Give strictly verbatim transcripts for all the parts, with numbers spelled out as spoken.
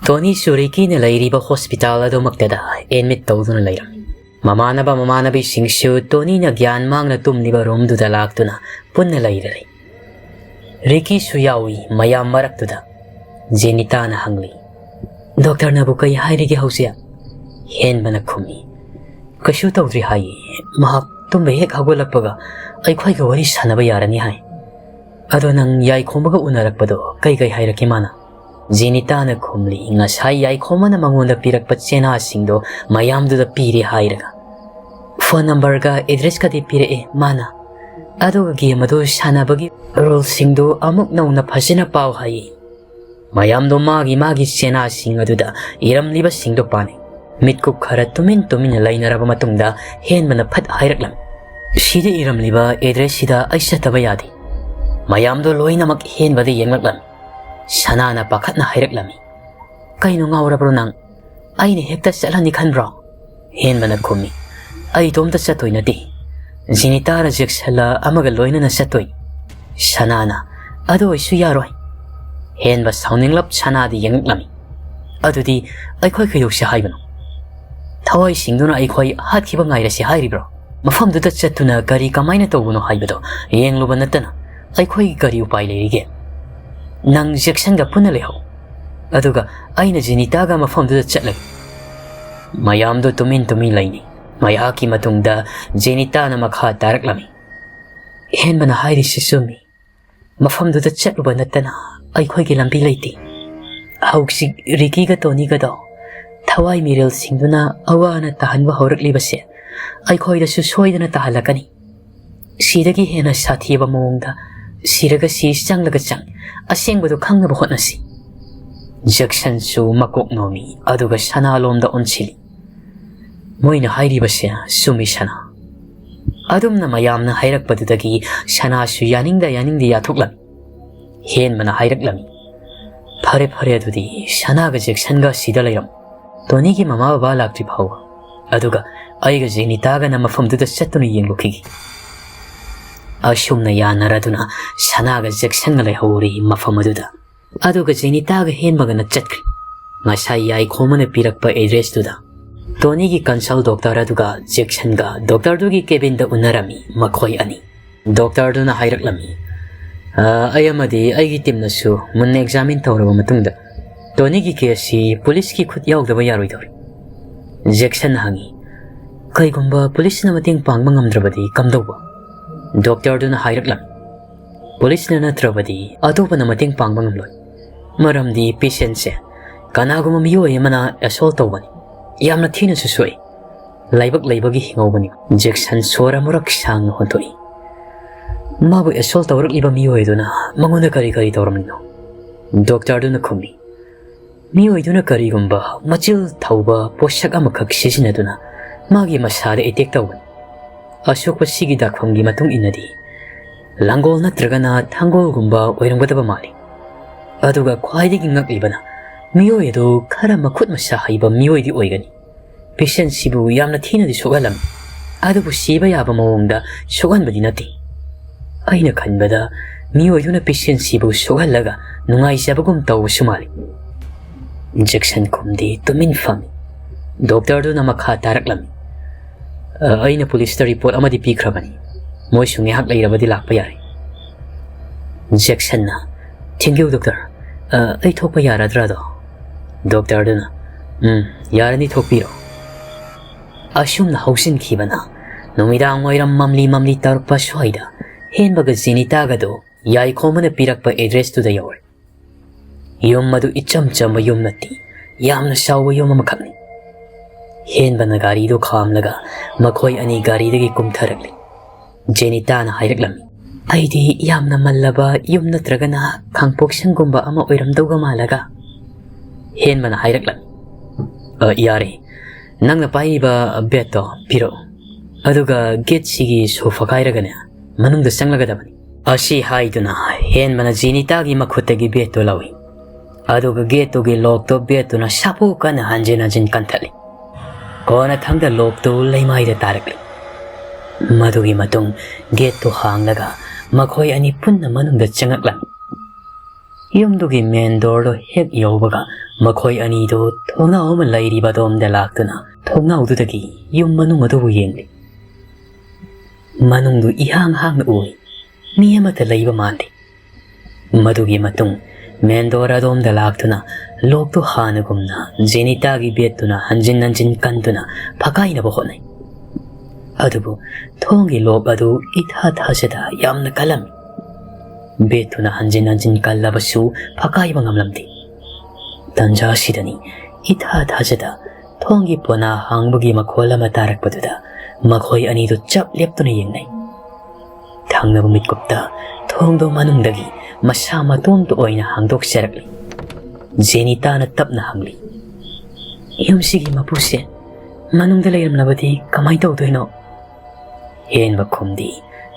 ꯇꯣꯅꯤꯁꯨ ꯔꯤꯀꯤꯅ ꯂꯩꯔꯤꯕ hospital ꯑꯗꯨꯃꯛꯇꯗ admit ꯇꯧꯗꯨꯅ ꯂꯩꯔꯝꯃꯤ꯫ ꯃꯃꯥꯟꯅꯕ ꯃꯃꯥꯟꯅꯕꯤꯁꯤꯡꯁꯨ ꯇꯣꯅꯤꯅ ꯒ꯭ꯌꯥꯟ ꯃꯥꯡꯅ ꯇꯨꯝꯂꯤꯕ ꯔꯨꯝꯗꯨꯗ ꯂꯥꯛꯇꯨꯅ ꯄꯨꯟꯅ ꯂꯩꯔꯔꯤ꯫ ꯔꯤꯀꯤꯁꯨ ꯌꯥꯎꯏ ꯃꯌꯥꯝ ꯃꯔꯛꯇꯨꯗ꯫ ꯖꯦꯅꯤꯇꯥꯅ ꯍꯪꯂꯤ, "ꯗꯣꯛꯇꯔꯅꯕꯨ ꯀꯩ ꯍꯥꯏꯔꯤꯒꯦ ꯍꯧꯖꯤꯛ?" ꯍꯦꯟꯕꯅ ꯈꯨꯝꯃꯤ, "ꯀꯩꯁꯨ ꯇꯧꯗ꯭ꯔꯤ ꯍꯥꯏꯌꯦ꯫ ꯃꯍꯥꯛ ꯇꯨꯝꯕ ꯍꯦꯛ ꯍꯧꯒꯠꯂꯛꯄꯒ ꯑꯩꯈꯣꯏꯒ ꯋꯥꯔꯤ ꯁꯥꯟꯅꯕ ꯌꯥꯔꯅꯤ ꯍꯥꯏ꯫ ꯑꯗꯣ ꯅꯪ ꯌꯥꯏꯈꯣꯝꯕꯒ ꯎꯅꯔꯛꯄꯗꯣ ꯀꯩ ꯀꯩ ꯍꯥꯏꯔꯛꯀꯦ ꯃꯥꯅ?" ꯖꯦꯅꯤꯇꯥꯅ ꯈꯨꯝꯂꯤ, ꯉꯁꯥꯏ ꯌꯥꯏꯈꯣꯝꯕꯅ ꯃꯉꯣꯟꯗ ꯄꯤꯔꯛꯄ ꯆꯦꯅꯥꯁꯤꯡꯗꯣ ꯃꯌꯥꯝꯗꯨꯗ ꯄꯤꯔꯦ ꯍꯥꯏꯔꯒ꯫ ꯐꯣꯟ ꯅꯝꯕꯔꯒ ꯑꯦꯗ꯭ꯔꯦꯁꯀꯗꯤ ꯄꯤꯔꯛꯑꯦ ꯃꯥꯅ꯫ ꯑꯗꯨꯒ ꯒꯦꯝ ꯑꯗꯨ ꯁꯥꯟꯅꯕꯒꯤ ꯔꯨꯜꯁꯤꯡꯗꯨ ꯑꯃꯨꯛ ꯅꯧꯅ ꯐꯖꯅ ꯄꯥꯎ ꯍꯥꯏꯌꯦ꯫ ꯃꯌꯥꯝꯗꯣ ꯃꯥꯒꯤ ꯃꯥꯒꯤ ꯆꯦꯅꯥꯁꯤꯡ ꯑꯗꯨꯗ ꯏꯔꯝꯂꯤꯕꯁꯤꯡꯗꯣ ꯄꯥꯅꯩ꯫ ꯃꯤꯠꯀꯨꯞ ꯈꯔ ꯇꯨꯃꯤꯟ ꯇꯨꯃꯤꯟꯅ ꯂꯩꯅꯔꯕ ꯃꯇꯨꯡꯗ ꯍꯦꯟꯕꯅ ꯐꯠ ꯍꯥꯏꯔꯛꯂꯝꯃꯤ, "ꯁꯤꯗ ꯏꯔꯝꯂꯤꯕ ꯑꯦꯗ꯭ꯔꯦꯁꯁꯤꯗ ꯑꯩ ꯆꯠꯇꯕ ꯌꯥꯗꯦ꯫" ꯃꯌꯥꯝꯗꯣ ꯂꯣꯏꯅꯃꯛ ꯍꯦꯟꯕꯗ ꯌꯦꯡꯂꯛꯂꯝꯃꯤ꯫ ꯁꯅꯥꯅ ꯄꯥꯈꯠꯅ ꯍꯥꯏꯔꯛꯂꯝꯃꯤ, "ꯀꯩꯅꯣ ꯉꯥꯎꯔꯕ꯭ꯔꯣ ꯅꯪ? ꯑꯩꯅ ꯍꯦꯛꯇ ꯆꯠꯍꯟꯅꯤ ꯈꯟꯕ꯭ꯔꯣ?" ꯍꯦꯟꯕꯅ ꯈꯨꯝꯃꯤ, "ꯑꯩ ꯏꯇꯣꯝꯇ ꯆꯠꯇꯣꯏ ꯅꯠꯇꯦ꯫ ꯖꯤꯅꯤꯇꯥꯔ ꯖꯦꯛꯁꯟꯂ ꯑꯃꯒ ꯂꯣꯏꯅꯅ ꯆꯠꯇꯣꯏ꯫" ꯁꯅꯥꯅ, "ꯑꯗꯨ ꯑꯣꯏꯁꯨ ꯌꯥꯔꯣꯏ꯫" ꯍꯦꯟꯕ ꯁꯥꯎꯅꯤꯡꯂꯞ ꯁꯅꯥꯗ ꯌꯦꯡꯂꯛꯂꯝꯃꯤ꯫ "ꯑꯗꯨꯗꯤ ꯑꯩꯈꯣꯏ ꯀꯩꯗꯧꯁꯤ ꯍꯥꯏꯕꯅꯣ? ꯊꯋꯥꯏꯁꯤꯡꯗꯨꯅ ꯑꯩꯈꯣꯏ ꯍꯥꯠꯈꯤꯕ ꯉꯥꯏꯔꯁꯤ ꯍꯥꯏꯔꯤꯕ꯭ꯔꯣ? ꯃꯐꯝꯗꯨꯗ ꯆꯠꯇꯨꯅ ꯀꯔꯤ ꯀꯃꯥꯏꯅ ꯇꯧꯕꯅꯣ ꯍꯥꯏꯕꯗꯣ ꯌꯦꯡꯂꯨꯕ ꯅꯠꯇꯅ ꯑꯩꯈꯣꯏꯒꯤ ꯀꯔꯤ ꯎꯄꯥꯏ ꯂꯩꯔꯤꯒꯦ? ꯅꯪ ꯖꯦꯛꯁꯟꯒ ꯄꯨꯟꯅ ꯂꯩꯍꯧ꯫ ꯑꯗꯨꯒ ꯑꯩꯅ ꯖꯦꯅꯤꯇꯥꯒ ꯃꯐꯝꯗꯨꯗ ꯆꯠꯂꯒꯦ꯫" ꯃꯌꯥꯝꯗꯨ ꯇꯨꯃꯤꯟ ꯇꯨꯃꯤꯟ ꯂꯩꯅꯩ꯫ ꯉꯥꯏꯍꯥꯛꯀꯤ ꯃꯇꯨꯡꯗ ꯖꯦꯅꯤꯇꯥꯅ ꯃꯈꯥ ꯇꯥꯔꯛꯂꯝꯃꯤ, "ꯍꯦꯟꯕꯅ ꯍꯥꯏꯔꯤꯁꯤ ꯆꯨꯝꯃꯤ꯫ ꯃꯐꯝꯗꯨꯗ ꯆꯠꯂꯨꯕ ꯅꯠꯇꯅ ꯑꯩꯈꯣꯏꯒꯤ ꯂꯝꯕꯤ ꯂꯩꯇꯦ꯫ ꯍꯧꯖꯤꯛ ꯔꯤꯀꯤꯒ ꯇꯣꯅꯤꯒꯗꯣ ꯊꯋꯥꯏ ꯃꯤꯔꯦꯜꯁꯤꯡꯗꯨꯅ ꯑꯋꯥ ꯑꯅꯥ ꯇꯥꯍꯟꯕ ꯍꯧꯔꯛꯂꯤꯕꯁꯦ ꯑꯩꯈꯣꯏꯗꯁꯨ ꯁꯣꯏꯗꯅ ꯇꯥꯍꯜꯂꯛꯀꯅꯤ꯫ ꯁꯤꯗꯒꯤ ꯍꯦꯟꯅ ꯁꯥꯊꯤꯕ ꯃꯑꯣꯡꯗ ꯁꯤꯔꯒ ꯁꯤ, ꯆꯪꯂꯒ ꯆꯪ, ꯑꯁꯦꯡꯕꯗꯨ ꯈꯪꯅꯕ ꯍꯣꯠꯅꯁꯤ꯫" ꯖꯦꯛꯁꯟꯁꯨ ꯃꯀꯣꯛ ꯅꯣꯝꯃꯤ, ꯑꯗꯨꯒ ꯁꯅꯥꯂꯣꯝꯗ ꯑꯣꯟꯁꯤꯜꯂꯤ꯫ "ꯃꯣꯏꯅ ꯍꯥꯏꯔꯤꯕꯁꯦ ꯆꯨꯝꯃꯤ ꯁꯅꯥ꯫" ꯑꯗꯨꯝꯅ ꯃꯌꯥꯝꯅ ꯍꯥꯏꯔꯛꯄꯗꯨꯗꯒꯤ ꯁꯅꯥꯁꯨ ꯌꯥꯅꯤꯡꯗ ꯌꯥꯅꯤꯡꯗ ꯌꯥꯊꯣꯛꯂꯝꯃꯤ꯫ ꯍꯦꯟꯕꯅ ꯍꯥꯏꯔꯛꯂꯝꯃꯤ, "ꯐꯔꯦ ꯐꯔꯦ, ꯑꯗꯨꯗꯤ ꯁꯅꯥꯒ ꯖꯦꯛꯁꯟꯒ ꯁꯤꯗ ꯂꯩꯔꯝꯃꯨ꯫ ꯇꯣꯅꯤꯒꯤ ꯃꯃꯥ ꯕꯕꯥ ꯂꯥꯛꯇ꯭ꯔꯤ ꯐꯥꯎꯕ, ꯑꯗꯨꯒ ꯑꯩꯒ ꯖꯦꯅꯤꯇꯥꯒꯅ ꯃꯐꯝꯗꯨꯗ ꯆꯠꯇꯨꯅ ꯌꯦꯡꯂꯨꯈꯤꯒꯦ꯫" ꯑꯁꯨꯝꯅ ꯌꯥꯅꯔꯗꯨꯅ ꯁꯅꯥꯒ ꯖꯦꯛꯁꯟꯒ ꯂꯩꯍꯧꯔꯤ ꯃꯐꯝ ꯑꯗꯨꯗ꯫ ꯑꯗꯨꯒ ꯖꯦꯅꯤꯇꯥꯒ ꯍꯦꯟꯕꯒꯅ ꯆꯠꯈ꯭ꯔꯦ꯫ ꯉꯁꯥꯏ ꯌꯥꯏꯈꯣꯝꯅ ꯄꯤꯔꯛꯄ address ꯇꯨꯗ꯫ ꯇꯣꯅꯤꯒꯤ consult doctor ꯑꯗꯨꯒ ꯖꯦꯛꯁꯟꯒ doctor ꯗꯨꯒꯤ cabin ꯗ ꯎꯅꯔꯝꯃꯤ ꯃꯈꯣꯏ ꯑꯅꯤ꯫ Doctor ꯗꯨꯅ ꯍꯥꯏꯔꯛꯂꯝꯃꯤ, "ꯑ, ꯑꯩ ꯑꯃꯗꯤ ꯑꯩꯒꯤ team ꯅꯁꯨ ꯃꯨꯟꯅ examine ꯇꯧꯔꯕ ꯃꯇꯨꯡꯗ ꯇꯣꯅꯤꯒꯤ case ꯁꯤ police ꯀꯤ ꯈꯨꯠ ꯌꯥꯎꯗꯕ ꯌꯥꯔꯣꯏꯗꯧꯔꯤ꯫" ꯖꯦꯛꯁꯟ ꯍꯪꯉꯤ, "ꯀꯩꯒꯨꯝꯕ police ꯅ ꯃꯇꯦꯡ ꯄꯥꯡꯕ ꯉꯝꯗ꯭ꯔꯕꯗꯤ ꯀꯝꯗꯧꯕ?" Doctor ꯗꯨꯅ ꯍꯥꯏꯔꯛꯂꯝꯃꯤ, "Police ꯅ ꯅꯠꯇ꯭ꯔꯕꯗꯤ ꯑꯇꯣꯞꯄꯅ ꯃꯇꯦꯡ ꯄꯥꯡꯕ ꯉꯝꯂꯣꯏ꯫ ꯃꯔꯝꯗꯤ patient ꯁꯦ ꯀꯅꯥꯒꯨꯝꯕ ꯃꯤꯑꯣꯏ ꯑꯃꯅ assault ꯇꯧꯕꯅꯤ꯫ ꯌꯥꯝꯅ ꯊꯤꯅꯁꯨ ꯁꯣꯛꯏ꯫ ꯂꯥꯏꯕꯛ ꯂꯩꯕꯒꯤ ꯍꯤꯡꯍꯧꯕꯅꯤ꯫" ꯖꯦꯛꯁꯟ ꯁꯣꯔ ꯑꯃꯨꯔꯛ ꯁꯥꯡꯅ ꯍꯣꯟꯊꯣꯛꯏ꯫ "ꯃꯥꯕꯨ assault ꯇꯧꯔꯛꯂꯤꯕ ꯃꯤꯑꯣꯏꯗꯨꯅ ꯃꯉꯣꯟꯗ ꯀꯔꯤ ꯀꯔꯤ ꯇꯧꯔꯝꯂꯤꯅꯣ?" Doctor ꯗꯨꯅ ꯈꯨꯝꯃꯤ, "ꯃꯤꯑꯣꯏꯗꯨꯅ ꯀꯔꯤꯒꯨꯝꯕ ꯃꯆꯤꯜ ꯊꯧꯕ ꯄꯣꯠꯁꯛ ꯑꯃꯈꯛ ꯁꯤꯖꯤꯟꯅꯗꯨꯅ ꯃꯥꯒꯤ ꯃꯁꯥꯗ attack ꯇꯧꯕꯅꯤ꯫ ꯑꯁꯣꯛꯄꯁꯤꯒꯤ ꯗꯥꯛꯐꯝꯒꯤ ꯃꯇꯨꯡ ꯏꯟꯅꯗꯤ ꯂꯥꯡꯒꯣꯜ ꯅꯠꯇ꯭ꯔꯒꯅ ꯊꯥꯡꯒꯣꯜꯒꯨꯝꯕ ꯑꯣꯏꯔꯝꯒꯗꯕ ꯃꯥꯜꯂꯤ꯫ ꯑꯗꯨꯒ ꯈ꯭ꯋꯥꯏꯗꯒꯤ ꯉꯛꯂꯤꯕꯅ ꯃꯤꯑꯣꯏ ꯑꯗꯨ ꯈꯔ ꯃꯈꯨꯠ ꯃꯁꯥ ꯍꯩꯕ ꯃꯤꯑꯣꯏꯗꯤ ꯑꯣꯏꯒꯅꯤ꯫ Patient ꯁꯤꯕꯨ ꯌꯥꯝꯅ ꯊꯤꯅꯗꯤ ꯁꯣꯛꯍꯜꯂꯝꯃꯤ꯫ ꯑꯗꯨꯕꯨ ꯁꯤꯕ ꯌꯥꯕ ꯃꯑꯣꯡꯗ ꯁꯣꯛꯍꯟꯕꯗꯤ ꯅꯠꯇꯦ꯫ ꯑꯩꯅ ꯈꯟꯕꯗ ꯃꯤꯑꯣꯏꯗꯨꯅ patient ꯁꯤꯕꯨ ꯁꯣꯛꯍꯜꯂꯒ ꯅꯨꯡꯉꯥꯏꯖꯕꯒꯨꯝ ꯇꯧꯕꯁꯨ ꯃꯥꯜꯂꯤ꯫" ꯖꯦꯛꯁꯟ ꯈꯨꯝꯗꯦ, ꯇꯨꯃꯤꯟ ꯐꯝꯃꯤ꯫ Doctor ꯗꯨꯅ ꯃꯈꯥ ꯇꯥꯔꯛꯂꯝꯃꯤ, "ꯑ, ꯑꯩꯅ police ꯇ report ꯑꯃꯗꯤ ꯄꯤꯈ꯭ꯔꯕꯅꯤ꯫ ꯃꯣꯏꯁꯨ ꯉꯥꯏꯍꯥꯛ ꯂꯩꯔꯕꯗꯤ ꯂꯥꯛꯄ ꯌꯥꯔꯦ꯫" ꯖꯦꯛꯁꯟꯅ, "Thank you, doctor꯫ ꯑ, ꯑꯩ ꯊꯣꯛꯄ ꯌꯥꯔꯗ꯭ꯔꯥꯗꯣ?" Doctor ꯗꯨꯅ, "ꯎꯝ, ꯌꯥꯔꯅꯤ, ꯊꯣꯛꯄꯤꯔꯣ꯫" ꯑꯁꯨꯝꯅ ꯍꯧꯖꯤꯟꯈꯤꯕꯅ ꯅꯨꯃꯤꯗꯥꯡ ꯋꯥꯏꯔꯝ ꯃꯝꯂꯤ ꯃꯝꯂꯤ ꯇꯧꯔꯛꯄ ꯁ꯭ꯋꯥꯏꯗ ꯍꯦꯟꯕꯒ ꯖꯦꯅꯤꯇꯥꯒꯗꯣ ꯌꯥꯏꯈꯣꯝꯕꯅ ꯄꯤꯔꯛꯄ address ꯇꯨꯗ ꯌꯧꯔꯦ꯫ ꯌꯨꯝ ꯑꯗꯨ ꯏꯆꯝ ꯆꯝꯕ ꯌꯨꯝ ꯅꯠꯇꯦ, ꯌꯥꯝꯅ ꯆꯥꯎꯕ ꯌꯨꯝ ꯑꯃꯈꯛꯅꯤ꯫ ꯍꯦꯟꯕꯅ ꯒꯥꯔꯤꯗꯨ ꯈꯥꯝꯂꯒ ꯃꯈꯣꯏ ꯑꯅꯤ ꯒꯥꯔꯤꯗꯒꯤ ꯀꯨꯝꯊꯔꯛꯂꯤ꯫ ꯖꯦꯅꯤꯇꯥꯅ ꯍꯥꯏꯔꯛꯂꯝꯃꯤ, "ꯑꯩꯗꯤ ꯌꯥꯝꯅ ꯃꯜꯂꯕ ꯌꯨꯝ ꯅꯠꯇ꯭ꯔꯒꯅ ꯈꯥꯡꯄꯣꯛꯁꯪꯒꯨꯝꯕ ꯑꯃ ꯑꯣꯏꯔꯝꯗꯧꯒ ꯃꯥꯜꯂꯒ꯫" ꯍꯦꯟꯕꯅ ꯍꯥꯏꯔꯛꯂꯝꯃꯤ, "ꯑ, ꯌꯥꯔꯦ, ꯅꯪꯅ ꯄꯥꯏꯔꯤꯕ bag ꯇꯣ ꯄꯤꯔꯛꯎ, ꯑꯗꯨꯒ gate ꯁꯤꯒꯤ ꯁꯣ ꯐꯛꯀꯥꯏꯔꯒꯅꯦ ꯃꯅꯨꯡꯗ ꯆꯪꯂꯒꯗꯕꯅꯤ꯫" ꯑꯁꯤ ꯍꯥꯏꯗꯨꯅ ꯍꯦꯟꯕꯅ ꯖꯦꯅꯤꯇꯥꯒꯤ ꯃꯈꯨꯠꯇꯒꯤ bag ꯇꯨ ꯂꯧꯏ, ꯑꯗꯨꯒ gate ꯇꯨꯒꯤ lock ꯇꯨ bag ꯇꯨꯅ ꯁꯥꯐꯨ ꯀꯟꯅ ꯍꯟꯖꯤꯟ ꯍꯟꯖꯤꯟ ꯀꯟꯊꯠꯂꯤ꯫ ꯀꯣꯟꯅꯊꯪꯗ lock ꯇꯨ ꯂꯩꯃꯥꯏꯗ ꯇꯥꯔꯛꯂꯤ꯫ ꯃꯗꯨꯒꯤ ꯃꯇꯨꯡ gate ꯇꯨ ꯍꯥꯡꯂꯒ ꯃꯈꯣꯏ ꯑꯅꯤ ꯄꯨꯟꯅ ꯃꯅꯨꯡꯗ ꯆꯪꯂꯛꯂꯝꯃꯤ꯫ ꯌꯨꯝꯗꯨꯒꯤ ꯃꯦꯟ ꯗꯣꯔꯗꯣ ꯍꯦꯛ ꯌꯧꯕꯒ ꯃꯈꯣꯏ ꯑꯅꯤꯗꯣ ꯊꯣꯡꯅꯥꯎ ꯑꯃ ꯂꯩꯔꯤꯕ ꯑꯗꯣꯝꯗ ꯂꯥꯛꯇꯨꯅ ꯊꯣꯡꯅꯥꯎꯗꯨꯗꯒꯤ ꯌꯨꯝ ꯃꯅꯨꯡ ꯑꯗꯨꯕꯨ ꯌꯦꯡꯂꯤ꯫ ꯃꯅꯨꯡꯗꯨ ꯏꯍꯥꯡ ꯍꯥꯡꯅ ꯎꯏ꯫ ꯃꯤ ꯑꯃꯠꯇ ꯂꯩꯕ ꯃꯥꯟꯗꯦ꯫ ꯃꯗꯨꯒꯤ ꯃꯇꯨꯡ ꯃꯦꯟ ꯗꯣꯔ ꯑꯗꯣꯝꯗ ꯂꯥꯛꯇꯨꯅ ꯂꯣꯛꯇꯨ ꯍꯥꯟꯅꯒꯨꯝꯅ ꯖꯦꯅꯤꯇꯥꯒꯤ ꯕꯦꯠꯇꯨꯅ ꯍꯟꯖꯤꯟ ꯍꯟꯖꯤꯟ ꯀꯟꯗꯨꯅ ꯐꯀꯥꯏꯅꯕ ꯍꯣꯠꯅꯩ꯫ ꯑꯗꯨꯕꯨ ꯊꯣꯡꯒꯤ ꯂꯣꯛ ꯑꯗꯨ ꯏꯊꯥ ꯊꯥꯖꯗ ꯌꯥꯝꯅ ꯀꯜꯂꯝꯃꯤ꯫ ꯕꯦꯠꯇꯨꯅ ꯍꯟꯖꯤꯟ ꯍꯟꯖꯤꯟ ꯀꯜꯂꯕꯁꯨ ꯐꯀꯥꯏꯕ ꯉꯝꯂꯝꯗꯦ꯫ ꯇꯟꯖꯥ ꯑꯁꯤꯗꯅꯤ ꯏꯊꯥ ꯊꯥꯖꯗ ꯊꯣꯡꯒꯤ ꯄꯣꯅꯥ ꯍꯥꯡꯕꯒꯤ ꯃꯈꯣꯜ ꯑꯃ ꯇꯥꯔꯛꯄꯗꯨꯗ ꯃꯈꯣꯏ ꯑꯅꯤꯗꯨ ꯆꯞ ꯂꯦꯞꯇꯨꯅ ꯌꯦꯡꯅꯩ꯫ ꯊꯪꯅꯕ ꯃꯤꯠꯀꯨꯞꯇ ꯊꯣꯡꯗꯣ ꯃꯅꯨꯡꯗꯒꯤ ꯃꯁꯥ ꯃꯇꯣꯝꯇ ꯑꯣꯏꯅ ꯍꯥꯡꯗꯣꯛꯆꯔꯛꯂꯤ꯫ ꯖꯦꯅꯤꯇꯥꯅ ꯇꯞꯅ ꯍꯪꯂꯤ, "ꯌꯨꯝꯁꯤꯒꯤ ꯃꯄꯨꯁꯦ ꯃꯅꯨꯡꯗ ꯂꯩꯔꯝꯂꯕꯗꯤ ꯀꯃꯥꯏ ꯇꯧꯗꯣꯏꯅꯣ?" ꯍꯦꯟꯕ ꯈꯨꯝꯗꯤ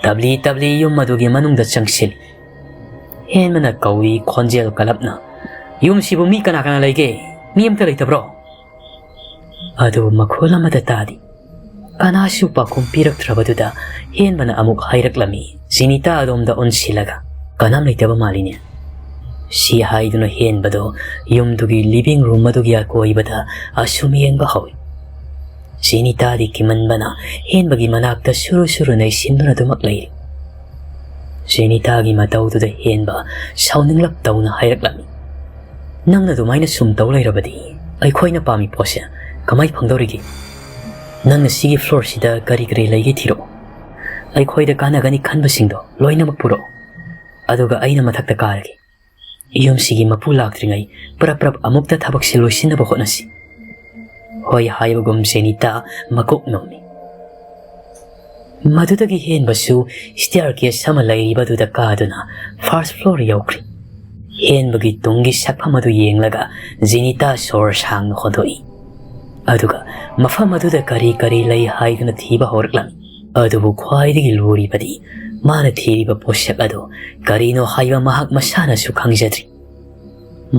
ꯇꯞꯂꯤ ꯇꯞꯂꯤ ꯌꯨꯝ ꯑꯗꯨꯒꯤ ꯃꯅꯨꯡꯗ ꯆꯪꯁꯤꯜꯂꯤ꯫ ꯍꯦꯟꯕꯅ ꯀꯧꯏ ꯈꯣꯟꯖꯦꯜ ꯀꯜꯂꯞꯅ, "ꯌꯨꯝꯁꯤꯕꯨ ꯃꯤ ꯀꯅꯥ ꯀꯅꯥ ꯂꯩꯒꯦ? ꯃꯤ ꯑꯝꯇ ꯂꯩꯇꯕ꯭ꯔꯣ?" ꯑꯗꯨꯕꯨ ꯃꯈꯣꯜ ꯑꯃꯠꯇ ꯇꯥꯗꯦ꯫ ꯀꯅꯥꯁꯨ ꯄꯥꯎꯈꯨꯝ ꯄꯤꯔꯛꯇ꯭ꯔꯕꯗꯨꯗ ꯍꯦꯟꯕꯅ ꯑꯃꯨꯛ ꯍꯥꯏꯔꯛꯂꯝꯃꯤ, ꯖꯤꯅꯤꯇꯥ ꯑꯗꯣꯝꯗ ꯑꯣꯟꯁꯤꯜꯂꯒ, "ꯀꯅꯥꯝ ꯂꯩꯇꯕ ꯃꯥꯜꯂꯤꯅꯦ?" ꯁꯤ ꯍꯥꯏꯗꯨꯅ ꯍꯦꯟꯕꯗꯣ ꯌꯨꯝꯗꯨꯒꯤ ꯂꯤꯚꯤꯡ ꯔꯨꯝ ꯑꯗꯨꯒꯤ ꯑꯀꯣꯏꯕꯗ ꯑꯁꯨꯝ ꯌꯦꯡꯕ ꯍꯧꯏ꯫ ꯖꯤꯅꯤꯇꯥꯗꯤ ꯀꯤꯃꯟꯕꯅ ꯍꯦꯟꯕꯒꯤ ꯃꯅꯥꯛꯇ ꯁꯨꯔꯨ ꯁꯨꯔꯨ ꯅꯩꯁꯤꯟꯗꯨꯅ ꯑꯗꯨꯃꯛ ꯂꯩꯔꯤ꯫ ꯖꯤꯅꯤꯇꯥꯒꯤ ꯃꯇꯧꯗꯨꯗ ꯍꯦꯟꯕ ꯁꯥꯎꯅꯤꯡꯂꯞ ꯇꯧꯅ ꯍꯥꯏꯔꯛꯂꯝꯃꯤ, "ꯅꯪꯅ ꯑꯗꯨꯃꯥꯏꯅ ꯁꯨꯝ ꯇꯧ ꯂꯩꯔꯕꯗꯤ ꯑꯩꯈꯣꯏꯅ ꯄꯥꯝꯃꯤ ꯄꯣꯠꯁꯦ ꯀꯃꯥꯏ ꯐꯪꯗꯧꯔꯤꯒꯦ? ꯅꯪꯅ ꯁꯤꯒꯤ ꯐ꯭ꯂꯣꯔꯁꯤꯗ ꯀꯔꯤ ꯀꯔꯤ ꯂꯩꯒꯦ ꯊꯤꯔꯛꯑꯣ꯫ ꯑꯩꯈꯣꯏꯗ ꯀꯥꯟꯅꯒꯅꯤ ꯈꯟꯕꯁꯤꯡꯗꯣ ꯂꯣꯏꯅꯃꯛ ꯄꯨꯔꯛꯑꯣ꯫ ꯑꯗꯨꯒ ꯑꯩꯅ ꯃꯊꯛꯇ ꯀꯥꯔꯒꯦ꯫ ꯌꯨꯝꯁꯤꯒꯤ ꯃꯄꯨ ꯂꯥꯛꯇ꯭ꯔꯤꯉꯩ ꯄ꯭ꯔꯞ ꯄ꯭ꯔꯞ ꯑꯃꯨꯛꯇ ꯊꯕꯛꯁꯤ ꯂꯣꯏꯁꯤꯟꯅꯕ ꯍꯣꯠꯅꯁꯤ꯫" ꯍꯣꯏ ꯍꯥꯏꯕꯒꯨꯝ ꯖꯦꯅꯤꯇꯥ ꯃꯀꯣꯛ ꯅꯣꯝꯃꯤ꯫ ꯃꯗꯨꯗꯒꯤ ꯍꯦꯟꯕꯁꯨ ꯁ꯭ꯇꯤꯌꯔ ꯀꯦꯁ ꯑꯃ ꯂꯩꯔꯤꯕꯗꯨꯗ ꯀꯥꯗꯨꯅ ꯐꯥꯔꯁ ꯐ꯭ꯂꯣꯔ ꯌꯧꯈ꯭ꯔꯦ꯫ ꯍꯦꯟꯕꯒꯤ ꯇꯨꯡꯒꯤ ꯁꯛꯐꯝ ꯑꯗꯨ ꯌꯦꯡꯂꯒ ꯖꯤꯅꯤꯇꯥ ꯁꯣꯔ ꯁꯥꯡꯅ ꯍꯣꯟꯗꯣꯛꯏ꯫ ꯑꯗꯨꯒ ꯃꯐꯝ ꯑꯗꯨꯗ ꯀꯔꯤ ꯀꯔꯤ ꯂꯩ ꯍꯥꯏꯗꯨꯅ ꯊꯤꯕ ꯍꯧꯔꯛꯂꯝꯃꯤ꯫ ꯑꯗꯨꯕꯨ ꯈ꯭ꯋꯥꯏꯗꯒꯤ ꯂꯨꯔꯤꯕꯗꯤ ꯃꯥꯅ ꯊꯤꯔꯤꯕ ꯄꯣꯠꯁꯛ ꯑꯗꯨ ꯀꯔꯤꯅꯣ ꯍꯥꯏꯕ ꯃꯍꯥꯛ ꯃꯁꯥꯅꯁꯨ ꯈꯪꯖꯗ꯭ꯔꯤ꯫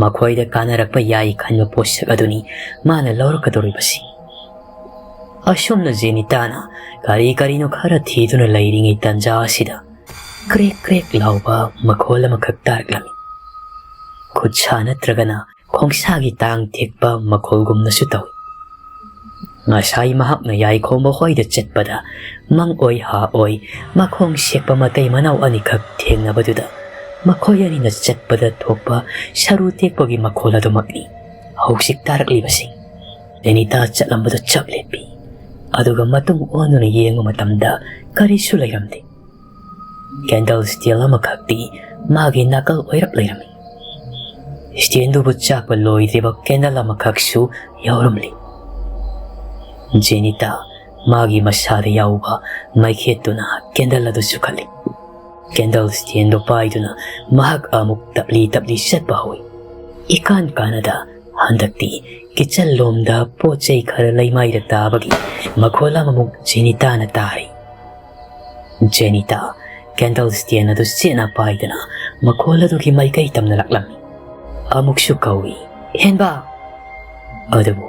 ꯃꯈꯣꯏꯗ ꯀꯥꯟꯅꯔꯛꯄ ꯌꯥꯏ ꯈꯟꯕ ꯄꯣꯠꯁꯛ ꯑꯗꯨꯅꯤ ꯃꯥꯅ ꯂꯧꯔꯛꯀꯗꯧꯔꯤꯕꯁꯤ꯫ ꯑꯁꯨꯝꯅ ꯖꯦꯅꯤꯇꯥꯅ ꯀꯔꯤ ꯀꯔꯤꯅꯣ ꯈꯔ ꯊꯤꯗꯨꯅ ꯂꯩꯔꯤꯉꯩ ꯇꯟꯖꯥ ꯑꯁꯤꯗ ꯀ꯭ꯔꯦꯛ ꯀ꯭ꯔꯦꯛ ꯂꯥꯎꯕ ꯃꯈꯣꯜ ꯑꯃꯈꯛ ꯇꯥꯔꯛꯂꯝꯃꯤ꯫ ꯈꯨꯠꯁꯥ ꯅꯠꯇ꯭ꯔꯒꯅ ꯈꯣꯡꯁꯥꯒꯤ ꯇꯥꯡ ꯊꯦꯛꯄ ꯃꯈꯣꯜꯒꯨꯝꯅꯁꯨ ꯇꯧꯏ꯫ ꯉꯁꯥꯏ ꯃꯍꯥꯛꯅ ꯌꯥꯏꯈꯣꯝꯕ ꯍꯣꯏꯗ ꯆꯠꯄꯗ ꯃꯪ ꯑꯣꯏ ꯍꯥ ꯑꯣꯏ ꯃꯈꯣꯡ ꯁꯦꯛꯄ ꯃꯇꯩ ꯃꯅꯥꯎ ꯑꯅꯤꯈꯛ ꯊꯦꯡꯅꯕꯗꯨꯗ ꯃꯈꯣꯏ ꯑꯅꯤꯅ ꯆꯠꯄꯗ ꯊꯣꯛꯄ ꯁꯔꯨ ꯇꯦꯛꯄꯒꯤ ꯃꯈꯣꯜ ꯑꯗꯨꯃꯛꯅꯤ ꯍꯧꯖꯤꯛ ꯇꯥꯔꯛꯂꯤꯕꯁꯤ꯫ ꯖꯦꯅꯤꯇꯥ ꯆꯠꯂꯝꯕꯗꯨ ꯆꯞ ꯂꯦꯞꯄꯤ꯫ ꯑꯗꯨꯒ ꯃꯇꯨꯡ ꯑꯣꯟꯗꯨꯅ ꯌꯦꯡꯕ ꯃꯇꯝꯗ ꯀꯔꯤꯁꯨ ꯂꯩꯔꯝꯗꯦ꯫ ꯀꯦꯟꯗꯜ ꯁ꯭ꯇꯦꯟ ꯑꯃꯈꯛꯇꯤ ꯃꯥꯒꯤ ꯅꯥꯀꯜ ꯑꯣꯏꯔꯞ ꯂꯩꯔꯝꯃꯤ꯫ ꯁ꯭ꯇꯦꯟꯗꯨꯕꯨ ꯆꯥꯛꯄ ꯂꯣꯏꯗ꯭ꯔꯤꯕ ꯀꯦꯟꯗꯜ ꯑꯃꯈꯛꯁꯨ ꯌꯥꯎꯔꯝꯂꯤ꯫ ꯖꯦꯅꯤꯇꯥ ꯃꯥꯒꯤ ꯃꯁꯥꯗ ꯌꯥꯎꯕ ꯃꯩꯈꯦꯠꯇꯨꯅ ꯀꯦꯟꯗꯜ ꯑꯗꯨ ꯆꯨꯈꯠꯂꯤ꯫ ꯀꯦꯟꯗꯜ ꯁ꯭ꯇꯦꯟꯗꯨ ꯄꯥꯏꯗꯨꯅ ꯃꯍꯥꯛ ꯑꯃꯨꯛ ꯇꯞꯂꯤ ꯇꯞꯂꯤ ꯆꯠꯄ ꯍꯧꯏ꯫ ꯏꯀꯥꯟ ꯀꯥꯟꯅꯗ ꯍꯟꯗꯛꯇꯤ ꯀꯤꯆꯟ ꯂꯣꯝꯗ ꯄꯣꯠ ꯆꯩ ꯈꯔ ꯂꯩꯃꯥꯏꯗ ꯇꯥꯕꯒꯤ ꯃꯈꯣꯜ ꯑꯃꯃꯨꯛ ꯖꯦꯅꯤꯇꯥꯅ ꯇꯥꯔꯤ꯫ ꯖꯦꯅꯤꯇꯥ ꯀꯦꯟꯗꯜ ꯁ꯭ꯇꯦꯟ ꯑꯗꯨ ꯆꯦꯠꯅ ꯄꯥꯏꯗꯨꯅ ꯃꯈꯣꯜ ꯑꯗꯨꯒꯤ ꯃꯥꯏꯀꯩ ꯇꯝꯅ ꯂꯥꯛꯂꯝꯃꯤ꯫ ꯑꯃꯨꯛꯁꯨ ꯀꯧꯏ, "ꯍꯦꯟꯕ!" ꯑꯗꯨꯕꯨ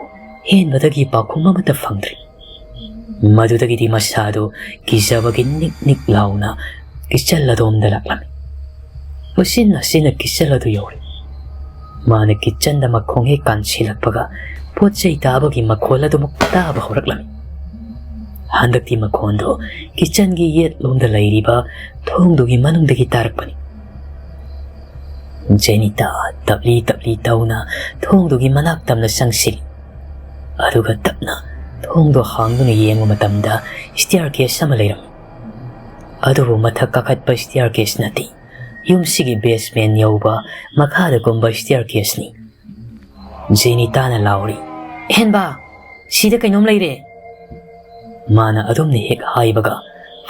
ꯍꯦꯟꯕꯗꯒꯤ ꯄꯥꯎꯈꯨꯝ ꯑꯃꯠꯇ ꯐꯪꯗ꯭ꯔꯤ꯫ ꯃꯗꯨꯗꯒꯤꯗꯤ ꯃꯁꯥꯗꯨ ꯀꯤꯖꯕꯒꯤ ꯅꯤꯛ ꯅꯤꯛ ꯂꯥꯎꯅ ꯀꯤꯆꯟ ꯑꯗꯣꯝꯗ ꯂꯥꯛꯂꯝꯃꯤ꯫ ꯎꯆꯤꯟ ꯅꯥꯆꯤꯟꯅ ꯀꯤꯆꯟ ꯑꯗꯨ ꯌꯧꯔꯦ꯫ ꯃꯥꯅ ꯀꯤꯆꯟꯗ ꯃꯈꯣꯡ ꯍꯦꯛ ꯀꯥꯟꯁꯤꯜꯂꯛꯄꯒ ꯄꯣꯠ ꯆꯩ ꯇꯥꯕꯒꯤ ꯃꯈꯣꯜ ꯑꯗꯨꯃꯛ ꯇꯥꯕ ꯍꯧꯔꯛꯂꯝꯃꯤ꯫ ꯍꯟꯗꯛꯇꯤ ꯃꯈꯣꯟꯗꯣ ꯀꯤꯆꯟꯒꯤ ꯌꯦꯠꯂꯣꯝꯗ ꯂꯩꯔꯤꯕ ꯊꯣꯡꯗꯨꯒꯤ ꯃꯅꯨꯡꯗꯒꯤ ꯇꯥꯔꯛꯄꯅꯤ꯫ ꯖꯦꯅꯤꯇꯥ ꯇꯞꯂꯤ ꯇꯞꯂꯤ ꯇꯧꯅ ꯊꯣꯡꯗꯨꯒꯤ ꯃꯅꯥꯛ ꯇꯝꯅ ꯆꯪꯁꯤꯜꯂꯤ꯫ ꯑꯗꯨꯒ ꯇꯞꯅ ꯊꯣꯡꯗꯣ ꯍꯥꯡꯗꯨꯅ ꯌꯦꯡꯕ ꯃꯇꯝꯗ ꯁ꯭ꯇꯤꯌꯔ ꯀꯦꯁ ꯑꯃ ꯂꯩꯔꯝꯃꯤ꯫ ꯑꯗꯨꯕꯨ ꯃꯊꯛ ꯀꯥꯈꯠꯄ ꯁ꯭ꯇꯤꯌꯔ ꯀꯦꯁ ꯅꯠꯇꯦ꯫ ꯌꯨꯝꯁꯤꯒꯤ ꯕꯦꯁꯃꯦꯟ ꯌꯧꯕ ꯃꯈꯥꯗ ꯀꯨꯝꯕ ꯁ꯭ꯇꯤꯌꯔ ꯀꯦꯁꯅꯤ꯫ ꯖꯦꯅꯤꯇꯥꯅ ꯂꯥꯎꯔꯤ, "ꯍꯦꯟꯕ, ꯁꯤꯗ ꯀꯩꯅꯣꯝ ꯂꯩꯔꯦ!" ꯃꯥꯅ ꯑꯗꯨꯝꯅ ꯍꯦꯛ ꯍꯥꯏꯕꯒ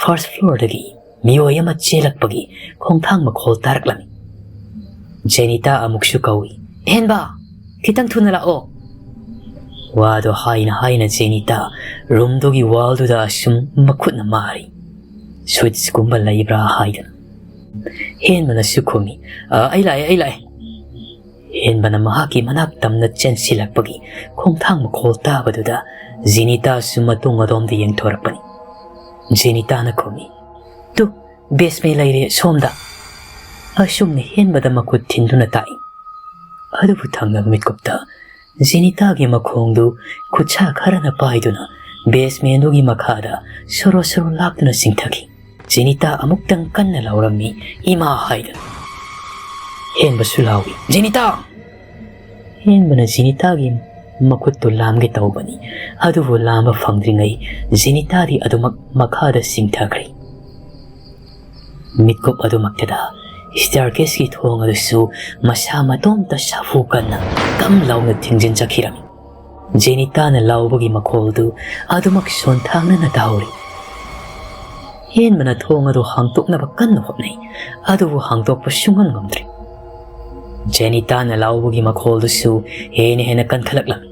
ꯐꯥꯔꯁ ꯐ꯭ꯂꯣꯔꯗꯒꯤ ꯃꯤꯑꯣꯏ ꯑꯃ ꯆꯦꯜꯂꯛꯄꯒꯤ ꯈꯣꯡꯊꯥꯡ ꯃꯈꯣꯜ ꯇꯥꯔꯛꯂꯝꯃꯤ꯫ ꯖꯦꯅꯤꯇꯥ ꯑꯃꯨꯛꯁꯨ ꯀꯧꯏ, "ꯍꯦꯟꯕ, ꯈꯤꯇꯪ ꯊꯨꯅ ꯂꯥꯛꯑꯣ!" ꯋꯥꯗꯣ ꯍꯥꯏꯅ ꯍꯥꯏꯅ ꯖꯦꯅꯤꯇꯥ ꯔꯨꯝꯗꯨꯒꯤ ꯋꯥꯜꯗꯨꯗ ꯑꯁꯨꯝ ꯃꯈꯨꯠꯅ ꯃꯥꯔꯤ꯫ "ꯁ꯭ꯋꯤꯠꯁꯀꯨꯝꯕ ꯂꯩꯕ꯭ꯔꯥ?" ꯍꯥꯏꯗꯅ꯫ ꯍꯦꯟꯕꯅꯁꯨ ꯈꯨꯝꯃꯤ, "ꯑ, ꯑꯩ ꯂꯥꯛꯑꯦ, ꯑꯩ ꯂꯥꯛꯑꯦ!" ꯍꯦꯟꯕꯅ ꯃꯍꯥꯛꯀꯤ ꯃꯅꯥꯛ ꯇꯝꯅ ꯆꯦꯟꯁꯤꯜꯂꯛꯄꯒꯤ ꯈꯣꯡꯊꯥꯡ ꯃꯈꯣꯜ ꯇꯥꯕꯗꯨꯗ ꯖꯦꯅꯤꯇꯥꯁꯨ ꯃꯇꯨꯡ ꯑꯗꯣꯝꯗ ꯌꯦꯡꯊꯣꯔꯛꯄꯅꯤ꯫ ꯖꯦꯅꯤꯇꯥꯅ ꯈꯨꯝꯃꯤ, "ꯇꯨ, ꯕꯦꯁꯃꯦꯟ ꯂꯩꯔꯦ ꯁꯣꯝꯗ!" ꯑꯁꯨꯝꯅ ꯍꯦꯟꯕꯗ ꯃꯈꯨꯠ ꯊꯤꯟꯗꯨꯅ ꯇꯥꯛꯏ꯫ ꯑꯗꯨꯕꯨ ꯊꯪꯅꯕ ꯃꯤꯠꯀꯨꯞꯇ ꯖꯦꯅꯤꯇꯥꯒꯤ ꯃꯈꯣꯡꯗꯨ ꯈꯨꯠꯁꯥ ꯈꯔꯅ ꯄꯥꯏꯗꯨꯅ basementꯗꯨꯒꯤ ꯃꯈꯥꯗ ꯁꯣꯔꯣ ꯁꯣꯔꯣ ꯂꯥꯛꯇꯨꯅ ꯆꯤꯡꯊꯈꯤ꯫ ꯖꯦꯅꯤꯇꯥ ꯑꯃꯨꯛꯇꯪ ꯀꯟꯅ ꯂꯥꯎꯔꯝꯃꯤ, "ꯏꯃꯥ!" ꯍꯥꯏꯗꯨꯅ꯫ ꯍꯦꯟꯕꯁꯨ ꯂꯥꯎꯏ, "ꯖꯦꯅꯤꯇꯥ!" ꯍꯦꯟꯕꯅ ꯖꯦꯅꯤꯇꯥꯒꯤ ꯃꯈꯨꯠꯇꯨ ꯂꯥꯝꯒꯦ ꯇꯧꯕꯅꯤ, ꯑꯗꯨꯕꯨ ꯂꯥꯝꯕ ꯐꯪꯗ꯭ꯔꯤꯉꯩ ꯖꯦꯅꯤꯇꯥꯗꯤ ꯑꯗꯨꯃꯛ ꯃꯈꯥꯗ ꯆꯤꯡꯊꯈ꯭ꯔꯦ꯫ ꯃꯤꯠꯀꯨꯞ ꯑꯗꯨꯃꯛꯇꯗ staircaseꯀꯤ ꯊꯣꯡ ꯑꯗꯨꯁꯨ ꯃꯁꯥ ꯃꯇꯣꯝꯇ ꯁꯥꯐꯨ ꯀꯟꯅ ꯀꯝ ꯂꯥꯎꯅ ꯊꯤꯡꯖꯤꯟꯖꯈꯤꯔꯝꯃꯤ꯫ ꯖꯦꯅꯤꯇꯥꯅ ꯂꯥꯎꯕꯒꯤ ꯃꯈꯣꯜꯗꯨ ꯑꯗꯨꯃꯛ ꯁꯣꯟꯊꯥꯡꯅꯅ ꯇꯥꯍꯧꯔꯤ꯫ ꯍꯦꯟꯕꯅ ꯊꯣꯡ ꯑꯗꯨ ꯍꯥꯡꯗꯣꯛꯅꯕ ꯀꯟꯅ ꯍꯣꯠꯅꯩ, ꯑꯗꯨꯕꯨ ꯍꯥꯡꯗꯣꯛꯄ ꯁꯨꯡꯉꯝ ꯉꯝꯗ꯭ꯔꯤ꯫ ꯖꯦꯅꯤꯇꯥꯅ ꯂꯥꯎꯕꯒꯤ ꯃꯈꯣꯜꯗꯨꯁꯨ ꯍꯦꯟꯅ ꯍꯦꯟꯅ ꯀꯟꯈꯠꯂꯛꯂꯝꯃꯤ꯫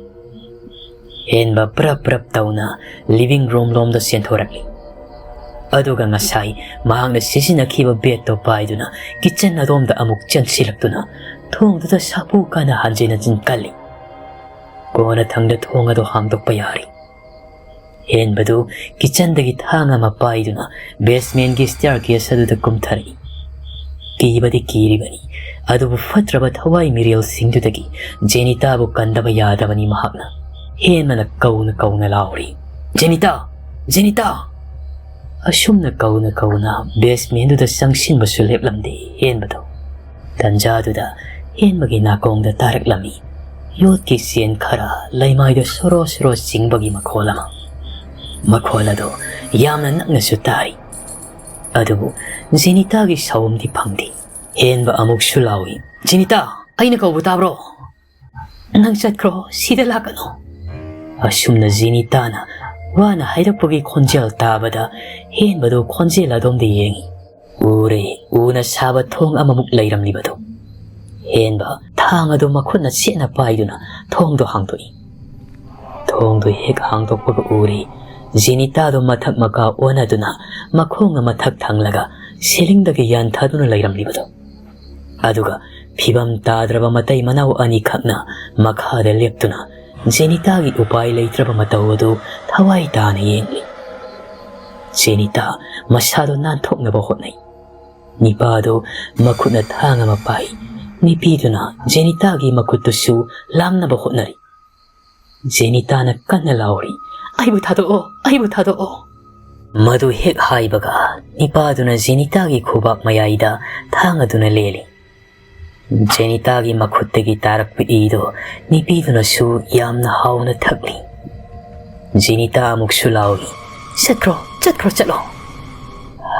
ꯍꯦꯟꯕ ꯄ꯭ꯔꯞ ꯄ꯭ꯔꯞ ꯇꯧꯅ living room ꯂꯣꯝꯗ ꯆꯦꯟꯊꯣꯔꯛꯂꯤ꯫ ꯑꯗꯨꯒ ꯉꯁꯥꯏ ꯃꯍꯥꯛꯅ ꯁꯤꯖꯤꯟꯅꯈꯤꯕ bedꯇꯣ ꯄꯥꯏꯗꯨꯅ kitchen ꯑꯗꯣꯝꯗ ꯑꯃꯨꯛ ꯆꯦꯟꯁꯤꯜꯂꯛꯇꯨꯅ ꯊꯣꯡꯗꯨꯗ ꯁꯥꯐꯨ ꯀꯟꯅ ꯍꯟꯖꯤꯟ ꯍꯟꯖꯤꯟ ꯀꯜꯂꯤ꯫ ꯀꯣꯟꯅꯊꯪꯗ ꯊꯣꯡ ꯑꯗꯨ ꯍꯥꯡꯗꯣꯛꯄ ꯌꯥꯔꯤ꯫ ꯍꯦꯟꯕꯗꯨ kitchenꯗꯒꯤ ꯊꯥꯡ ꯑꯃ ꯄꯥꯏꯗꯨꯅ basementꯀꯤ staircase ꯑꯗꯨꯗ ꯀꯨꯝꯊꯔꯛꯏ꯫ ꯀꯤꯕꯗꯤ ꯀꯤꯔꯤꯕꯅꯤ, ꯑꯗꯨꯕꯨ ꯐꯠꯇ꯭ꯔꯕ ꯊꯋꯥꯏ ꯃꯤꯔꯦꯜꯁꯤꯡꯗꯨꯗꯒꯤ ꯖꯦꯅꯤꯇꯥꯕꯨ ꯀꯟꯗꯕ ꯌꯥꯗꯕꯅꯤ ꯃꯍꯥꯛꯅ꯫ ꯍꯦꯟꯕꯅ ꯀꯧꯅ ꯀꯧꯅ ꯂꯥꯎꯔꯤ, "ꯖꯦꯅꯤꯇꯥ! ꯖꯦꯅꯤꯇꯥ!" ꯑꯁꯨꯝꯅ ꯀꯧꯅ ꯀꯧꯅ basementꯗꯨꯗ ꯆꯪꯁꯤꯟꯕꯁꯨ ꯂꯦꯞꯂꯝꯗꯦ ꯍꯦꯟꯕꯗꯣ꯫ ꯇꯟꯖꯥꯗꯨꯗ ꯍꯦꯟꯕꯒꯤ ꯅꯥꯀꯣꯡꯗ ꯇꯥꯔꯛꯂꯝꯃꯤ ꯌꯣꯠꯀꯤ ꯆꯦꯟ ꯈꯔ ꯂꯩꯃꯥꯏꯗ ꯁꯣꯔꯣ ꯁꯣꯔꯣ ꯆꯤꯡꯕꯒꯤ ꯃꯈꯣꯜ ꯑꯃ꯫ ꯃꯈꯣꯜ ꯑꯗꯨ ꯌꯥꯝꯅ ꯅꯛꯅꯁꯨ ꯇꯥꯔꯤ꯫ ꯑꯗꯨꯕꯨ ꯖꯦꯅꯤꯇꯥꯒꯤ ꯁꯥꯎꯝꯗꯤ ꯐꯪꯗꯦ꯫ ꯍꯦꯟꯕ ꯑꯃꯨꯛꯁꯨ ꯂꯥꯎꯏ, "ꯖꯦꯅꯤꯇꯥ, ꯑꯩꯅ ꯀꯧꯕ ꯇꯥꯕ꯭ꯔꯣ? ꯅꯪ ꯆꯠꯈ꯭ꯔꯣ, ꯁꯤꯗ ꯂꯥꯛꯀꯅꯨ!" ꯑꯁꯨꯝꯅ ꯖꯦꯅꯤꯇꯥꯅ ꯋꯥꯅ ꯍꯥꯏꯔꯛꯄꯒꯤ ꯈꯣꯟꯖꯦꯜ ꯇꯥꯕꯗ ꯍꯦꯟꯕꯗꯨ ꯈꯣꯟꯖꯦꯜ ꯑꯗꯣꯝꯗ ꯌꯦꯡꯏ꯫ ꯎꯔꯦ, ꯎꯅ ꯁꯥꯕ ꯊꯣꯡ ꯑꯃꯃꯨꯛ ꯂꯩꯔꯝꯂꯤꯕꯗꯨ꯫ ꯍꯦꯟꯕ ꯊꯥꯡ ꯑꯗꯨ ꯃꯈꯨꯠꯅ ꯆꯦꯠꯅ ꯄꯥꯏꯗꯨꯅ ꯊꯣꯡꯗꯨ ꯍꯥꯡꯗꯣꯛꯏ꯫ ꯊꯣꯡꯗꯨ ꯍꯦꯛ ꯍꯥꯡꯗꯣꯛꯄꯒ ꯎꯔꯦ, ꯖꯦꯅꯤꯇꯥꯗꯨ ꯃꯊꯛ ꯃꯈꯥ ꯑꯣꯟꯅꯗꯨꯅ ꯃꯈꯣꯡꯅ ꯃꯊꯛ ꯊꯪꯂꯒ ceilingꯗꯒꯤ ꯌꯥꯟꯊꯗꯨꯅ ꯂꯩꯔꯝꯂꯤꯕꯗꯨ꯫ ꯑꯗꯨꯒ ꯐꯤꯕꯝ ꯇꯥꯗ꯭ꯔꯕ ꯃꯇꯩ ꯃꯅꯥꯎ ꯑꯅꯤꯈꯛꯅ ꯃꯈꯥꯗ ꯂꯦꯞꯇꯨꯅ ꯖꯦꯅꯤꯇꯥꯒꯤ ꯎꯄꯥꯏ ꯂꯩꯇ꯭ꯔꯕ ꯃꯇꯧ ꯑꯗꯨ ꯊꯋꯥꯏ ꯇꯥꯅ ꯌꯦꯡꯂꯤ꯫ ꯖꯦꯅꯤꯇꯥ ꯃꯁꯥꯗꯨ ꯅꯥꯟꯊꯣꯛꯅꯕ ꯍꯣꯠꯅꯩ꯫ ꯅꯤꯄꯥꯗꯨ ꯃꯈꯨꯠꯅ ꯊꯥꯡ ꯑꯃ ꯄꯥꯏ꯫ ꯅꯤꯄꯤꯗꯨꯅ ꯖꯦꯅꯤꯇꯥꯒꯤ ꯃꯈꯨꯠꯇꯨꯁꯨ ꯂꯥꯝꯅꯕ ꯍꯣꯠꯅꯔꯤ꯫ ꯖꯦꯅꯤꯇꯥꯅ ꯀꯟꯅ ꯂꯥꯎꯔꯤ, "ꯑꯩꯕꯨ ꯊꯥꯗꯣꯛꯑꯣ, ꯑꯩꯕꯨ ꯊꯥꯗꯣꯛꯑꯣ!" ꯃꯗꯨ ꯍꯦꯛ ꯍꯥꯏꯕꯒ ꯅꯤꯄꯥꯗꯨꯅ ꯖꯦꯅꯤꯇꯥꯒꯤ ꯈꯨꯕꯥꯛ ꯃꯌꯥꯏꯗ ꯊꯥꯡ ꯑꯗꯨꯅ ꯂꯦꯜꯂꯤ꯫ ꯖꯦꯅꯤꯇꯥꯒꯤ ꯃꯈꯨꯠꯇꯒꯤ ꯇꯥꯔꯛꯄ ꯏꯗꯨ ꯅꯤꯄꯤꯗꯨꯅꯁꯨ ꯌꯥꯝꯅ ꯍꯥꯎꯅ ꯊꯛꯂꯤ꯫ ꯖꯦꯅꯤꯇꯥ ꯑꯃꯨꯛꯁꯨ ꯂꯥꯎꯔꯤ, "ꯆꯠꯈ꯭ꯔꯣ, ꯆꯠꯈ꯭ꯔꯣ, ꯆꯠꯂꯣ!"